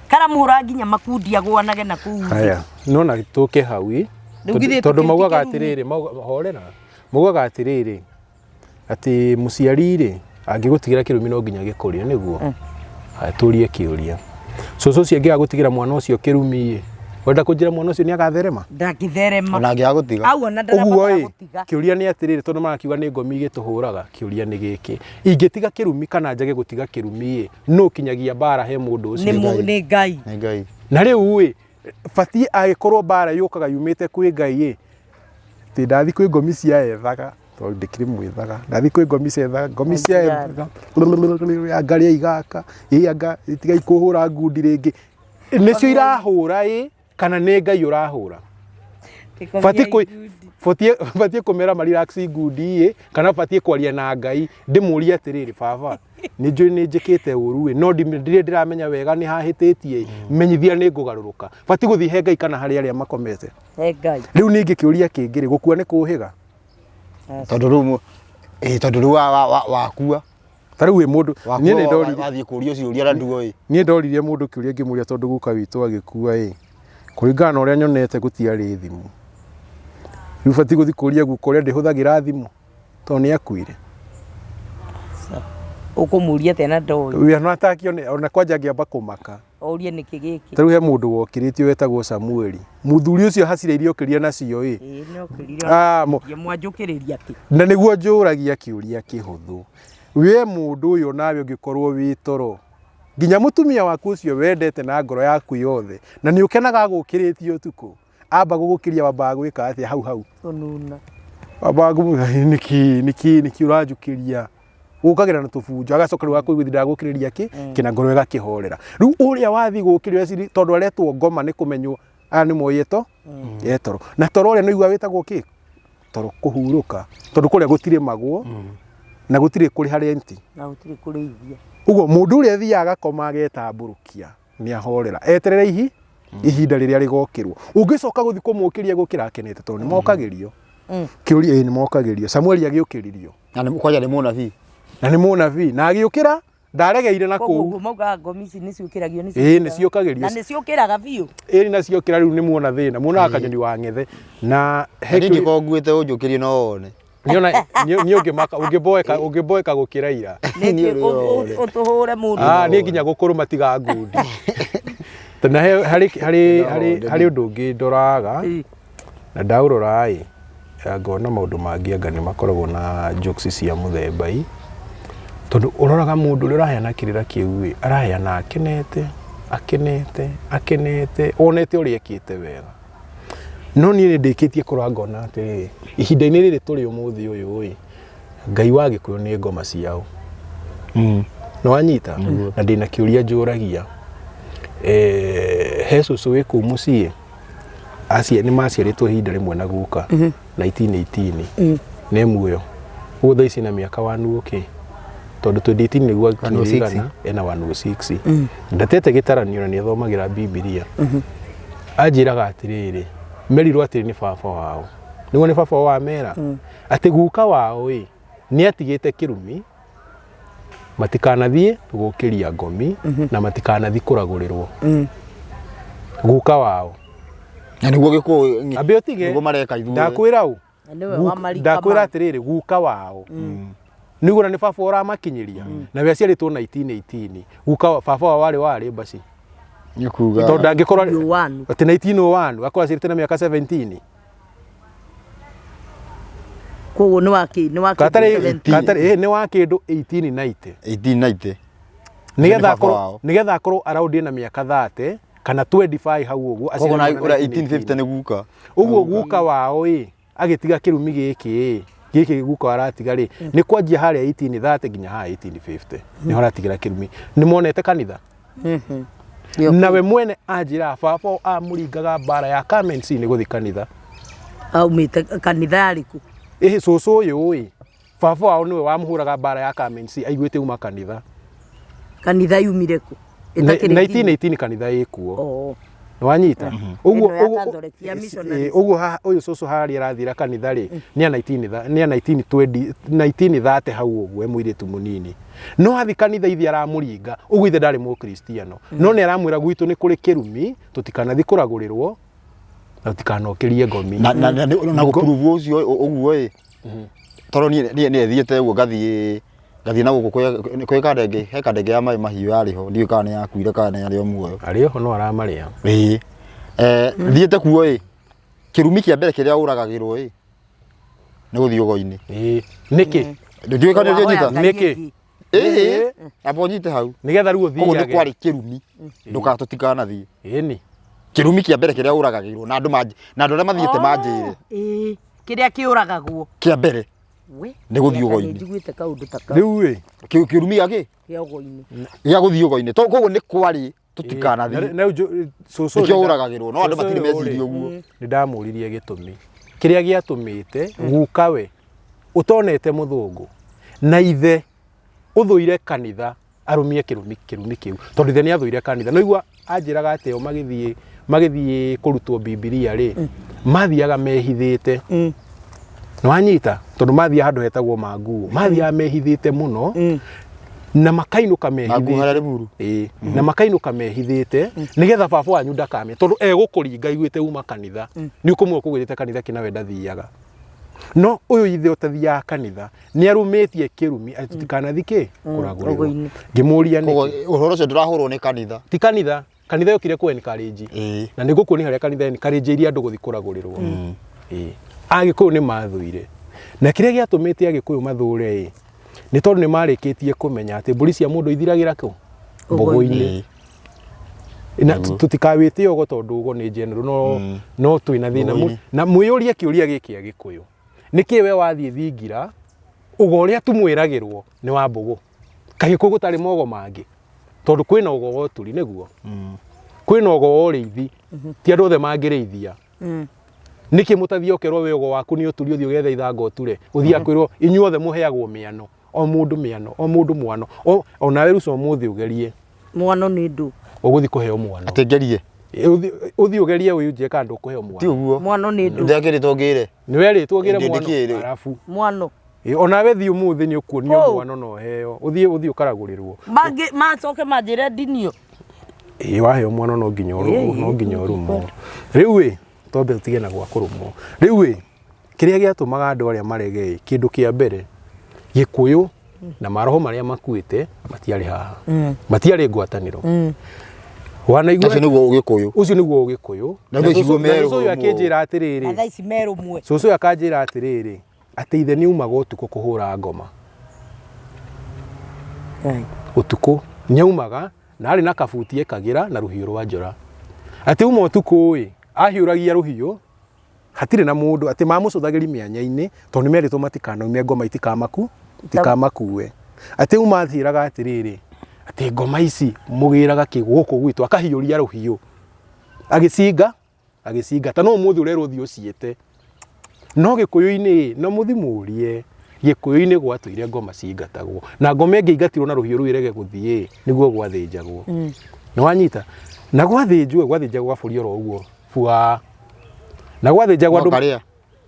karamũhũra nginya makundi agũanage na kũu thĩ. haya, no na tũke hau ĩ, Rĩu githĩ tondũ maugaga tũkĩrumi? atĩrĩrĩ, horera, maugaga atĩrĩrĩ, atĩ mũciari rĩ angĩgũtigĩra kĩrumi no nginya gĩkũrĩe nĩguo Haya, tũrie kĩũria cũcũ ũcio angĩaga gũtigĩra mwana ũcio kĩrumi ĩ wenda kũnjĩra mwana ũcio nĩ agatherema ndangĩtherema Ona angĩaga gũtiga. au ona ũguo ndarabatara ĩ gũtiga kĩũria nĩ atĩrĩrĩ tondũ marakiuga nĩ ngomi igĩtũhũraga kĩũria nĩ gĩkĩ ingĩtiga kĩrumi kana njage gũtiga kĩrumi ĩ nũ kinyagia mbara he mũndũ nĩ ũcio nĩ Ngai Nĩ Ngai. Na rĩu ĩ batiĩ angĩkorwo mbara yũkaga yumĩte kwĩ Ngai ĩ atĩ ndathi kwĩ ngomi cia ethaga tondũ ndĩkĩrĩ mwĩthaga ndathi kwĩ ngomi cia ethaga ngomi cia ethaga anga rĩa igaka ĩ anga tigai kũhũra ngundi rĩngĩ nĩcio irahũra ĩ kana nĩ Ngai ũrahũra batiĩ kwĩ batiĩ kũmera ma relax ngundi ĩ kana batiĩ kwaria na Ngai ndĩmũrie atĩrĩrĩ baba nĩ njũĩ nĩ njĩkĩte ũru ĩ no ndirĩ ndĩramenya wega nĩ hahĩtĩtie ĩ menyithia nĩ ngũgarũrũka batiĩ gũthiĩ he Ngai kana harĩ arĩa makomete He Ngai rĩu ningĩ kĩũria kĩngĩ rĩ gũkua nĩ kũhĩga Tondũ rĩu ĩ tondũ rĩu wakua. Ta rĩu wĩ mũndũ niĩ nĩ ndoririe wathiĩ kũrio ciũria na nduo ĩ. Niĩ ndoririe mũndũ kĩũria ngĩmũria tondũ guka witũ agĩkua ĩ kũringana na ũrĩa nyonete gũtiarĩ thimũ rĩu batiĩ gũthiĩ kũria guka ũrĩa ndĩhũthagĩra thimũ tondũ nĩ akuire. Ũkũmũria atĩa na ndoĩ? We ona atakione ona kwanja angĩamba kũmaka. Orie nĩkĩ gĩkĩ? Ta rĩu he mũndũ wokĩrĩtio wetagwo Samueli. Mũthuri ũcio hasira iria okĩrire nacio ĩ. Ĩĩ nĩ okĩrire. Ah, mwanjũkĩrĩria kĩ? Na nĩguo njũragia kĩũria kĩhũthũ. We mũndũ ũyũ nawe ũngĩkorwo wĩ toro nginya mũtumia waku ũcio wendete na ngoro yaku yothe na nĩ ũkenaga agũkĩrĩtie ũtukũ amba gũgũkĩria wambaga gwĩka atĩa hau hau? Kũnuna. Wambaga kũmwĩra nĩkĩ nĩkĩ nĩkĩ ũranjũkĩria ũkagĩra na tũbunjo agacoka rĩu akũiguithia ndagũkĩrĩria kĩ kĩna ngoro ĩgakĩhorera rĩu ũrĩa wathiĩ gũkĩria eciri tondũ aretwo ngoma nĩ kũmenywo aya nĩ moĩ eto etoro na toro ũrĩa nĩigua wĩtagwo kĩ toro kũhurũka tondũ kũrĩa gũtirĩmagwo na gũtirĩ kũrĩha renti Na gũtirĩ kũrĩithia. ũguo mũndũ ũrĩa athiaga agakoma agetambũrũkia nĩ ahorera eterere ihi ihinda rĩrĩa rĩgokĩrwo ũngĩcoka gũthiĩ kũmũkĩria gũkĩra akenete tondũ nĩ mokagĩrio kĩũria ĩ nĩ mokagĩrio Samueli agĩũkĩririo Na nĩ kwanja nĩ mũnabii. Na nĩ mũnabii na agĩũkĩra ndaregeire na Koguo kũu ũguo maugaga ngomi ici nĩ ciũkĩragio nĩ Ĩĩ, nĩ ciũkagĩrio. Na nĩ ciũkĩraga biũ. Ĩĩ na ciokĩra rĩu nĩ muona thĩna muonaga kanyoni wa ng'ethe na he Niĩ kĩũria- ndingĩkorwo nguĩte ũnjũkĩrie no wone. Nĩona nĩ ũngĩmaka ũngĩboeka ũngĩboeka gũkĩra ira. Nĩkĩ Niĩ ũrĩa wothe. ũtũhũre mũndũ. Ah, niĩ nginya gũkũrũma tiga ngundi. Na he harĩ harĩ harĩ harĩ ũndũ ũngĩ ndoraga na ndaũrora ĩ ngona maũndũ mangĩ anga nĩ makoragwo na jokes cia mũthemba ĩ tondũ ũroraga mũndũ ũrĩa ũraheana kĩrĩra kĩu ĩ araheana akenete akenete akenete onete ũrĩa ekĩte wega. No niĩ nĩ ndĩkĩtie kũrora ngona atĩrĩrĩ, ihinda-inĩ rĩrĩ tũrĩ ũmũthĩ ũyũ ĩ, Ngai wa Gĩkũyũ nĩ ngoma ciao. Nĩ wanyita? Na ndĩna kĩũria njũragia. He cũcũ wĩ kũu mũciĩ, nĩ maciarĩtwo ihinda rĩmwe na guka, 1918, na e muoyo. Ũguo thaa ici ena mĩaka one o kĩ? Tondũ 2018 nĩguo akinyire igana, ena 106. Ndatete gĩtaranio na nĩ athomagĩra Bibilia. Anjĩraga atĩrĩrĩ, merirwo atĩrĩ nĩ baba wao. Nĩguo nĩ baba wao wamera? Atĩ guka wao ĩ, nĩ atigĩte kĩrumi, matikanathiĩ gũkĩria ngomi na matikanathiĩ kũragũrĩrwo. Guka wao. Na nĩguo gĩkũyũ Ambe ũtige. Nĩguo mareka ithuothe. Ndakwĩra ũ? Na nĩwe wa marika Ndakwĩra mau. atĩrĩrĩ, guka wao. Nĩguo na nĩ baba ũramakinyĩria. Na we aciarĩtwo 1918. Guka baba wao warĩ warĩ mbaci. Nĩ kuga. Tondũ ndangĩkorwo 1901. atĩ 1901 akorwo aciarĩtwo na mĩaka 17. Koguo nĩ wa kĩ nĩ wa kĩndũ Katarĩ 70. katarĩ ĩ, nĩ wa kĩndũ 1890. 1890. Nĩgetha Nĩ baba akorwo wao. nĩgetha akorwo around ena mĩaka 30 Kana 25 hau ũguo. Koguo na aciarĩtwo na ũrĩa 1918. 1850 nĩ guka. Ũguo guka wao ĩ agĩtiga kĩrumi gĩkĩ ĩ gĩkĩ guka aratiga rĩ, nĩ kwanjia harĩa 1830 nginya haha 1850 nĩho aratigĩra kĩrumi. Nĩ monete kanitha. Nawe mwene anjĩra baba amũringaga mbara ya Kamensi nĩ gũthiĩ kanitha. Aumĩte kanitha yarĩ kũ? Ĩhĩ, cũcũ ũyũ ĩ baba wao nĩwe wamũhũraga mbara ya Kamensi aiguĩte uma kanitha. Kanitha yumire kũ? Ĩtakĩrĩ nginya? 1918 kanitha ĩkuo. Oh. Nĩwanyita ũguo? Ĩno ya ũguo- Catholic, ya missionaries. Ũguo haha ũyũ cũcũ harĩa arathira kanitha rĩ, nĩ a 19 nĩ a 1920 1930 hau ũguo, e mũirĩtu mũnini no athi kanitha, ithe aramũringa ũguo. Ithe ndarĩ mũkristiano, no nĩ aramwĩra gwitũ nĩ kũrĩ kĩrumi, tũtikanathi kũragũrĩrwo na tũtikanokĩrie ngomi. Na gũpurubu ũcio ũguo ĩ tondũ niĩ niĩ thiĩte ũguo ngathiĩ na gũkũ kwĩ kandenge, he kandenge ya maĩ mahiũ yarĩ ho, ndiũĩ kana nĩ yakuire kana nĩ yarĩ o muoyo. Arĩ oho no aramarĩa. Ĩĩ, thiĩte kuo ĩ kĩrumi kĩa mbere kĩrĩa ũragagĩrwo ĩ nĩ gũthiĩ ũgo-inĩ. Ĩĩ, nĩkĩ? Ndiũĩ kana Wahoya nĩ ũnyita. Ngai Nĩkĩ? ĩngĩ. Ĩĩ, amba ũnyite hau. Nĩgetha rĩu Koguo nĩ ũthiage. kwarĩ kĩrumi tũtikanathiĩ. Ĩni. Kĩrumi kĩa mbere kĩrĩa ũragagĩrwo na andũ na andũ arĩa mathiĩte manjĩre. Ĩĩ, kĩrĩa kĩũragagwo. Kĩa mbere We, nĩ gũthiĩ ũgo-inĩ. Nĩ njiguĩte kaũndũ ta kau. Rĩu ĩ Kĩrumi gĩa kĩ? Kĩa ũgo-inĩ. Gĩa gũthiĩ ũgo-inĩ. Tondũ koguo nĩ kwarĩ tũtikanathiĩ. Na rĩu cũcũ Nĩkĩo ũragagĩrwo, no andũ cũcũ matirĩ ũyũ rĩ, meciria ũguo. Nĩ ndamũririe gĩtũmi kĩrĩa gĩatũmĩte gukawe ũtonete mũthũngũ na ithe ũthũire kanitha arũmie kĩrumi kĩu, tondũ ithe nĩ athũire kanitha. No igua anjĩraga atĩ o magĩthiĩ kũrutwo Bibilia rĩ, mathiaga mehithĩte. Nĩwanyita? Tondũ mathiaga handũ hetagwo Manguũ, mathiaga mehithĩte mũno na makainũka Manguũ mehithĩte. harĩa Limuru. Ĩĩ, na makainũka mehithĩte nĩgetha baba wanyu ndakame, tondũ egũkũringa aiguĩte uma kanitha. Nĩ ũkũmwe ũkũgĩrĩte kanitha kĩ nawe ndathiaga, no ũyũ ithe ũtathiaga kanitha nĩ arũmĩtie kĩrumi atĩ tũtikanathi kĩ kũragũrĩrwo. Ũgo-inĩ. Ngĩmũria Koguo nĩkĩ. ũhoro ũcio ndũrahũrwo nĩ kanitha. Ti kanitha, kanitha yokire kũ encourage. Na nĩ ngũkuonia harĩa kanitha encourage iria andũ gũthiĩ kũragũrĩrwo. Ĩĩ, Agĩkũyũ nĩ mathũire, na kĩrĩa gĩatũmĩte Agĩkũyũ mathũre ĩ nĩ tondũ nĩ marĩkĩtie kũmenya atĩ mbũri cia mũndũ ithiragĩra kũ? Mbũgũ-inĩ. Na tũtikawĩte ũgo tondũ ũgo nĩ general, no twĩna thĩna. Mbũgũ-inĩ. Na mwĩyũrie kĩũria gĩkĩ, Agĩkũyũ, nĩkĩ we wathiĩ thingira ũgo ũrĩa tumwĩragĩrwo nĩ wa mbũgũ? Kagĩkũyũ gũtarĩ mogo mangĩ, tondũ kwĩna ũgo wa ũturi, nĩguo kwĩna ũgo wa ũrĩithi, ti andũ othe mangĩrĩithia. Nĩkĩ mũtathiĩ ũkerwo we ũgo waku nĩ ũturi, ũthiĩ ũgethe ithanga ũture? Ũthiĩ akwĩrwo inyuothe mũheagwo mĩano, o mũndũ mĩano, o mũndũ mwano. Onawe ruca ũmũthĩ ũgerie. Mwano nĩ ndũ? Ũgũthiĩ kũheo mwano. Atĩ ngerie? Ũthiĩ ũgerie ũyũ njie kana ndũkũheo Ti mwano. ũguo. Mwano nĩ ndũ? Ndĩakĩrĩtwo ngĩre. Nĩ werĩtwo ũgĩre Ndĩ- mwano. ndĩkĩrĩ. Arabu Mwano. Onawe thiĩ ũmũthĩ nĩ ũkuonio Oh. mwano na ũheo, ũthiĩ ũkaragũrĩrwo. Mangĩ macoke manjĩre ndinio. Ĩĩ, waheo mwana no nginya no nginya ũrũmwo. Rĩu ĩ twambe tũtige na gwa kũrũmwo. Rĩu ĩ kĩrĩa gĩatũmaga andũ arĩa marege ĩ, kĩndũ kĩa mbere, Gĩkũyũ na maroho marĩa makuĩte matiarĩ haha, matiarĩ ngwatanĩro wanaigua. Ũcio nĩguo Ũgĩkũyũ. Ũcio nĩguo Ũgĩkũyũ. Na thaici guo Na merũ cũcũ ũyũ mũo. akĩnjĩra Na atĩrĩrĩ, thaa ici merũmwe. cũcũ ũyũ akanjĩra atĩrĩrĩ, atĩ ithe nĩ umaga ũtukũ kũhũra ngoma. Ũtukũ nĩaumaga na arĩ na kabuti ekagĩra na rũhiũ rwa njora, atĩ uma ũtukũ ĩ ahiũragia rũhiũ hatirĩ na mũndũ, atĩ mamũcũthagĩri mĩanya-inĩ tondũ nĩ merĩtwo matikanaume ngoma itikamakue. Atĩ uma athiĩraga atĩrĩrĩ, atĩ ngoma ici mũgĩraga kĩ gũkũ gwitũ? Akahiũria rũhiũ agĩcinga agĩcinga ta no ũmũthĩ ũrerwo ũthiĩ ũciĩte. No Gĩkũyũ-inĩ no mũthi mũrie, Gĩkũyũ-inĩ gwatũire ngoma cingatagwo, na ngoma ĩngĩingatirwo na rũhiũ rũu ĩrege gũthiĩ, nĩguo gwathĩnjagwo. Nĩ wanyita? Na gwathĩnjwo gwathĩnjagwo gabũri oro ũguo bua, na gwathĩnjagwo andũ Mũkarĩa.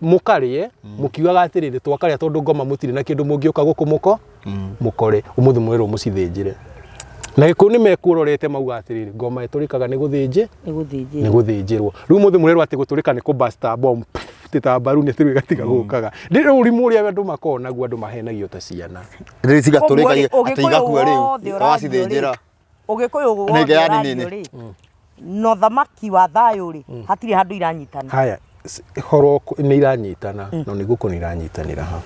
Mũkarĩe mũkiugaga atĩrĩrĩ, twakarĩa tondũ ngoma mũtirĩ na kĩndũ mũngĩũka gũkũ mũko mũkore. Ũmũthĩ mwĩrwo mũcithĩnjĩre, na Gĩkũyũ nĩ mekuororete mauga atĩrĩrĩ, ngoma ĩtũrĩkaga nĩ gũthĩnjĩ. Nĩ gũthĩnjĩrwo. Nĩ gũthĩnjĩrwo. Rĩu mũthĩ mũrerwo atĩ gũtũrĩka nĩ kũbasta bomb tĩ ta mbaruni, atĩ rĩu ĩgatiga gũkaga. Rĩu ũrimũ ũrĩa andũ makoragwo naguo, andũ mahenagio ta ciana. Rĩu cigatũrĩka Ũguo rĩ, atĩ Ũgĩkũyũ igakua rĩu. wothe ũrario Wacithĩnjĩra. rĩ, Ũgĩkũyũ Nĩ wothe yani ũrario nini. rĩ, na ũthamaki wa thayũ rĩ, hatirĩ handũ iranyitana. Haya, horo nĩ iranyitana, no nĩ gũkũ nĩ iranyitanĩra ha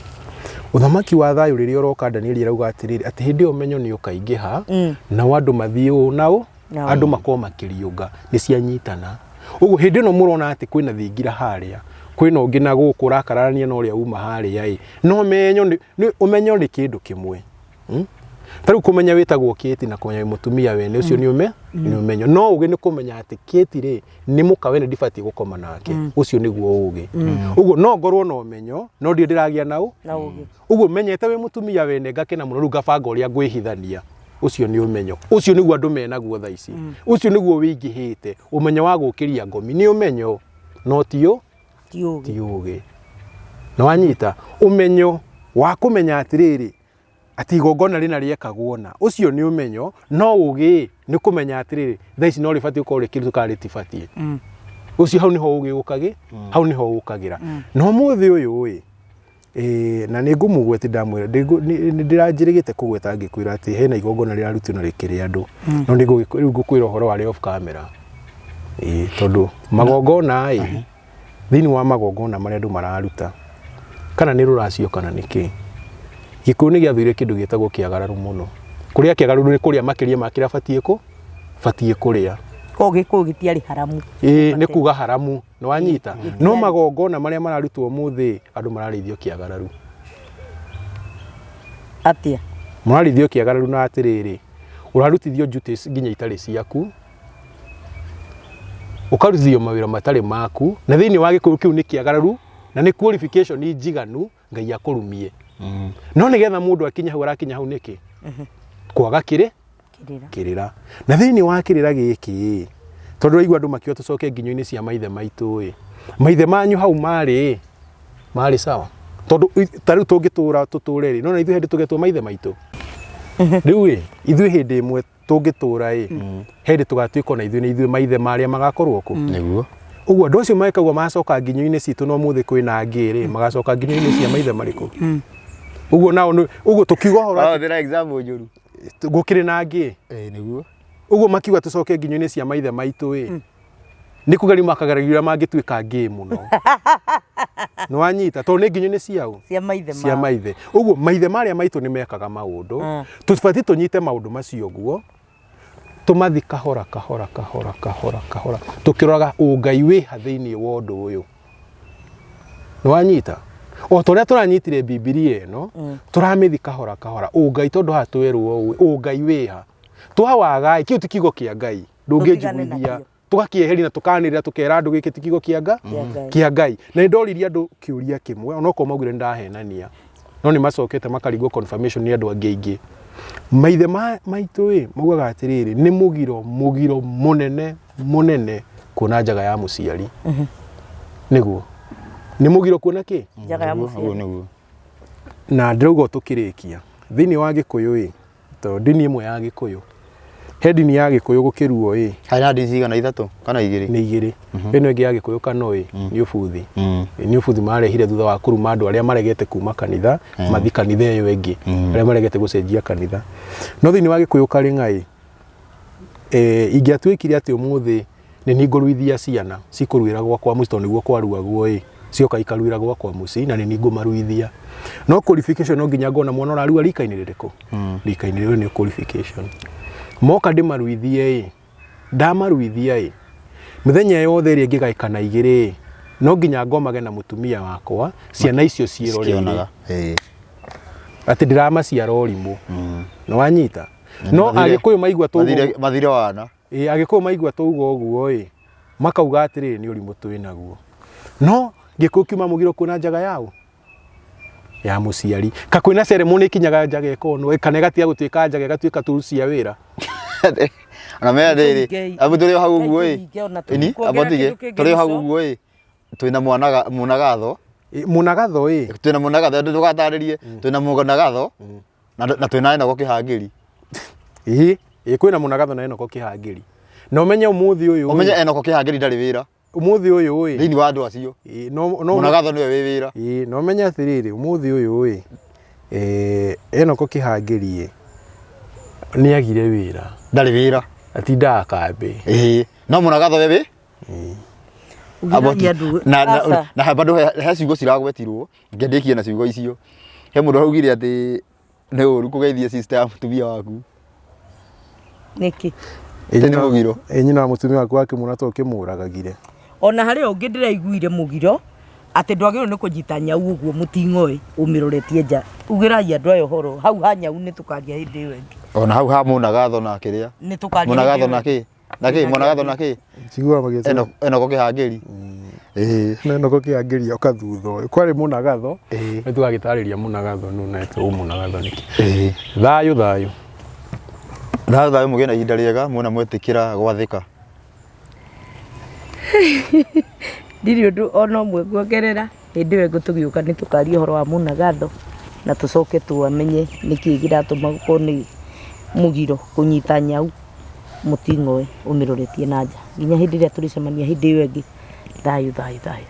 ũthamaki wa thayũ rĩrĩa ũroka. Danieli arauga atĩrĩrĩ, atĩ hĩndĩ ĩyo ũmenyo nĩ ũkaingĩha, nao andũ mathiĩ ũũ na ũũ. No. Andũ makorwo makĩriũnga nĩ cianyitana. Ũguo hĩndĩ ĩno mũrona atĩ kwĩna thingira harĩa, kwĩna ũngĩ na gũkũ ũrakararania na ũrĩa uma harĩa ĩ, no ũmenyo nĩ ũmenyo nĩ kĩndũ kĩmwe. Ta rĩu kũmenya wĩtagwo Kĩti na kũmenya wĩ mũtumia wene ũcio nĩ ũme nĩ ũmenyo. No ũgĩ nĩ kũmenya atĩ Kĩti rĩ nĩ mũka wene ndibatiĩ gũkoma nake. Ũcio nĩguo ũgĩ. Ũguo no ngorwo na ũmenyo no ndirĩ ndĩragĩa na ũ Na ũgĩ. Ũguo menyete wĩ mũtumia wene ngakena mũno rĩu ngabanga ũrĩa ngwĩhithania. Ũcio nĩ ũmenyo. Ũcio nĩguo andũ menaguo thaa ici. Ũcio nĩguo wĩingĩhĩte. Ũmenyo wa gũkĩria ngomi nĩ ũmenyo no ti ũ Ti ũgĩ. Ti ũgĩ. Nĩ wanyita? Ũmenyo wa kũmenya atĩrĩrĩ atĩ igongona rĩna rĩekagwo na ũcio nĩ ũmenyo, no ũgĩ nĩ kũmenya atĩrĩrĩ thaa ici no rĩbatiĩ gũkorwo rĩkĩrutwo kana rĩtibatiĩ. Ũcio hau nĩho ũgĩ ũkagĩ, hau nĩho ũkagĩra. Na ũmũthĩ ũyũ ĩ, ĩĩ, na nĩ ngũmũgweti ndamwĩra nĩ ndĩranjĩrĩgĩte kũgweta ngĩkwĩra atĩ hena igongona rĩrarutirwo na rĩkĩrĩ andũ, no nĩ rĩu ngũkwĩra ũhoro warĩ off camera. Ĩĩ, tondũ magongona ĩ, thĩinĩ wa magongona marĩa andũ mararuta, kana nĩ rũracio kana nĩ kĩ, Gĩkũyũ nĩ gĩathũire kĩndũ gĩtagwo kĩagararu mũno. Kũrĩa kĩagararu nĩ kũrĩa makĩria ma kĩrĩa batiĩ kũ batiĩ kũrĩa. Koguo Gĩkũyũ gĩtiarĩ haramu. Ĩĩ, nĩ kuga haramu, nĩ wanyita? No magongona marĩa mararutwo ũmũthĩ, andũ mararĩithio kĩagararu. Atĩa? Mũrarĩithio kĩagararu na atĩrĩrĩ, ũrarutithio duties nginya itarĩ ciaku, ũkarutithio mawĩra matarĩ maku, na thĩinĩ wa Gĩkũyũ kĩu nĩ kĩagararu, na nĩ qualification njiganu Ngai akũrumie. No nĩgetha mũndũ akinye hau arakinya hau nĩkĩ? Kwaga kĩrĩ? Kĩrĩra. Kĩrĩra. Na thĩinĩ wa kĩrĩra gĩkĩ, tondũ ũraigua andũ makiuga tũcoke nginyo-inĩ cia maithe maitũ ĩ, maithe manyu hau marĩ marĩ sawa? Tondũ ta rĩu tũngĩtũra tũtũre rĩ, nona ithuĩ hĩndĩ tũgetwo maithe maitũ. Rĩu ĩ, ithuĩ hĩndĩ ĩmwe tũngĩtũra ĩ, hĩndĩ tũgatuĩka ona ithuĩ nĩ ithuĩ maithe marĩa magakorwo kũ. Nĩguo. Ũguo andũ acio mekauga macoka nginyo-inĩ citũ no mũthĩ kwĩna angĩ rĩ, magacoka nginyo-inĩ cia maithe marĩkũ? Ũguo nao ũguo tũkiuga ũhoro atĩ Wahũthĩra example njũru. Gũkĩrĩ na angĩ. Ĩĩ nĩguo. Ũguo makiuga tũcoke nginyo-inĩ cia maithe maitũ ĩ, nĩ kũgeria makageragia ũrĩa mangĩtuĩka ngĩ mũno. Nĩ wanyita? Tondũ nĩ nginyo-inĩ ciao? Cia maithe Cia mao. Maithe. Ũguo maithe marĩa maitũ nĩ mekaga maũndũ. Tũbatiĩ tũnyite maũndũ macio ũguo, tũmathi kahora kahora kahora kahora kahora, tũkĩroraga ũngai wĩha thĩinĩ wa ũndũ ũyũ. Nĩ wanyita? O ta ũrĩa tũranyitire Bibilia ĩno, tũramĩthi kahora kahora, ũngai tondũ haha twerwo ũũ, ũngai wĩha. Twawaga ĩ, kĩu ti kiugo kĩa Ngai, Tũtigane ndũngĩnjiguithia. nakĩo. Tũgakĩeheria na tũkanĩrĩra tũkera andũ gĩkĩ ti kiugo kĩa Nga? Kĩa Ngai. Kĩa Ngai. Na nĩ ndoririe andũ kĩũria kĩmwe, onokorwo maugire nĩ ndahenania, no nĩ macokete makarigwo confirmation nĩ andũ angĩ aingĩ. Maithe maitũ ĩ, maugaga atĩrĩrĩ, nĩ mũgiro, mũgiro mũnene mũnene kuona njaga ya mũciari. Nĩguo. Nĩ mũgiro kuona kĩ? Njaga ya Nĩguo, mũciari. ũguo nĩguo. Na ndĩrauga tũkĩrĩkia, thĩinĩ wa Gĩkũyũ ĩ, tondũ ndini ĩmwe ya Gĩkũyũ, he ndini ya Gĩkũyũ gũkĩruo ĩ. Harĩ na ndini cigana, ithatũ kana igĩrĩ? Nĩ igĩrĩ. Ĩno ĩngĩ ya Gĩkũyũ kana ĩ, nĩ ũbuthi. Nĩ ũbuthi marehire thutha wa kũruma andũ arĩa maregete kuma kanitha, mathi kanitha ĩyo ĩngĩ, arĩa maregete gũcenjia kanitha. No thĩinĩ wa Gĩkũyũ Karĩng'a ĩ, ingĩatuĩkire atĩ ũmũthĩ nĩ niĩ ngũruithia ciana cikũruĩra gwakwa mũciĩ tondũ nĩguo kwaruagwo ĩ, cioka ikaruĩra gwakwa mũciĩ na nĩ niĩ ngũmaruithia. No qualification no nginya ngona mwana ũrarua rika-inĩ rĩrĩkũ? Rika-inĩ rĩrĩ nĩ qualification. Moka ndĩmaruithie ĩ, ndamaruithia ĩ, mĩthenya yothe ĩrĩa ĩngĩgaĩkana igĩrĩ ĩ, no nginya ngomage na mũtumia wakwa ciana icio ciĩroreire. Cikĩonaga. Ĩĩ. Atĩ ndĩramaciara ũrimũ. Nĩ wanyita? No Agĩkũyũ maigua tũguo. Mathire wana. Ĩĩ, Agĩkũyũ maigua tũuga ũguo ĩ, makauga atĩrĩrĩ nĩ ũrimũ twĩ naguo. No Gĩkũyũ kiuma mũgiro kuona njaga yaũ? Ya mũciari. Ka kwĩna ceremony ĩkinyaga njaga ĩkonwo kana ĩgatiga gũtuĩka njaga ĩgatuĩka tools cia wĩra. Ona mena rĩrĩ, Tũringe- abu tũrĩ o hau ũguo ĩ. Tũringe ona Ĩni, tũtikuongerera amba tige, kĩndũ kĩngĩ tũrĩ o hau mũico. ũguo ĩ. Twĩna mũnagatho. Ĩ, mũnagatho ĩ. Twĩna mũnagatho, ndũgatarĩrie. Twĩna mũnagatho. Na twĩna Enoko Kĩhangĩri. Ĩĩ, ĩĩ kwĩna mũnagatho na Enoko Kĩhangĩri. Na ũmenye ũmũthĩ ũyũ. Ũmenye Enoko Kĩhangĩri ndarĩ wĩra. Ũmũthĩ ũyũ ĩ. Thĩinĩ wa andũ acio. Ĩĩ, no no Mũnagatho nĩwe wĩ wĩra. Ĩĩ, na ũmenye atĩrĩrĩ, ũmũthĩ ũyũ ĩ, Enoko Kĩhangĩri ĩ, nĩ agire wĩra. Ndarĩ wĩra. Atindaga kambĩ. Ĩĩ, no mũnagatho we wĩ? Ũgiragia andũ Na aca. na bado he ciugo ciragwetirwo, ngĩndĩkie na ciugo icio. He mũndũ araugire atĩ nĩ ũru kũgeithia sister ya mũtumia waku. Nĩkĩ? Ĩ nĩ mũgiro. Ĩ nyina wa mũtumia waku wakĩmuona to ũkĩmũragagire. Ona harĩ ũngĩ ndĩraiguire mũgiro atĩ ndwagĩrĩirwo nĩ kũnyita nyau ũguo mũting'oe ũmĩroretie nja. Ugĩrai andũ aya ũhoro hau ha nyau nĩ tũkaria hĩndĩ ĩyo ĩngĩ. Ona hau ha mũnagatho na kĩrĩa. Nĩ tũkaria hĩndĩ Mũnagatho ĩyo na ĩngĩ. kĩ? Na kĩ? Mũnagatho na kĩ? Njiguaga magĩtwo Eno enoko kĩhangĩri. Ĩĩ. Enoko kĩhangĩri oka thutha ũyũ. Kwarĩ mũnagatho. Ĩĩ. Nĩ tũgagĩtarĩria mũnagatho nũ na etwo mũnagatho nĩkĩ. Ĩĩ. Thayũ thayũ. Thayũ thayũ mũgĩe na ihinda rĩega muona mwetĩkĩra gwathĩka. Ndirĩ ũndũ ona ũmwe nguongerera, hĩndĩ ĩyo ĩngĩ tũgĩũka nĩ tũkaria ũhoro wa mũnagatho na tũcoke tũmenye nĩkĩ kĩratũma gũkorwo nĩ mũgiro kũnyita nyau mũting'oe ũmĩroretie na nja. Nginya hĩndĩ ĩrĩa tũrĩcemania hĩndĩ ĩyo ĩngĩ, thayũ thayũ thayũ.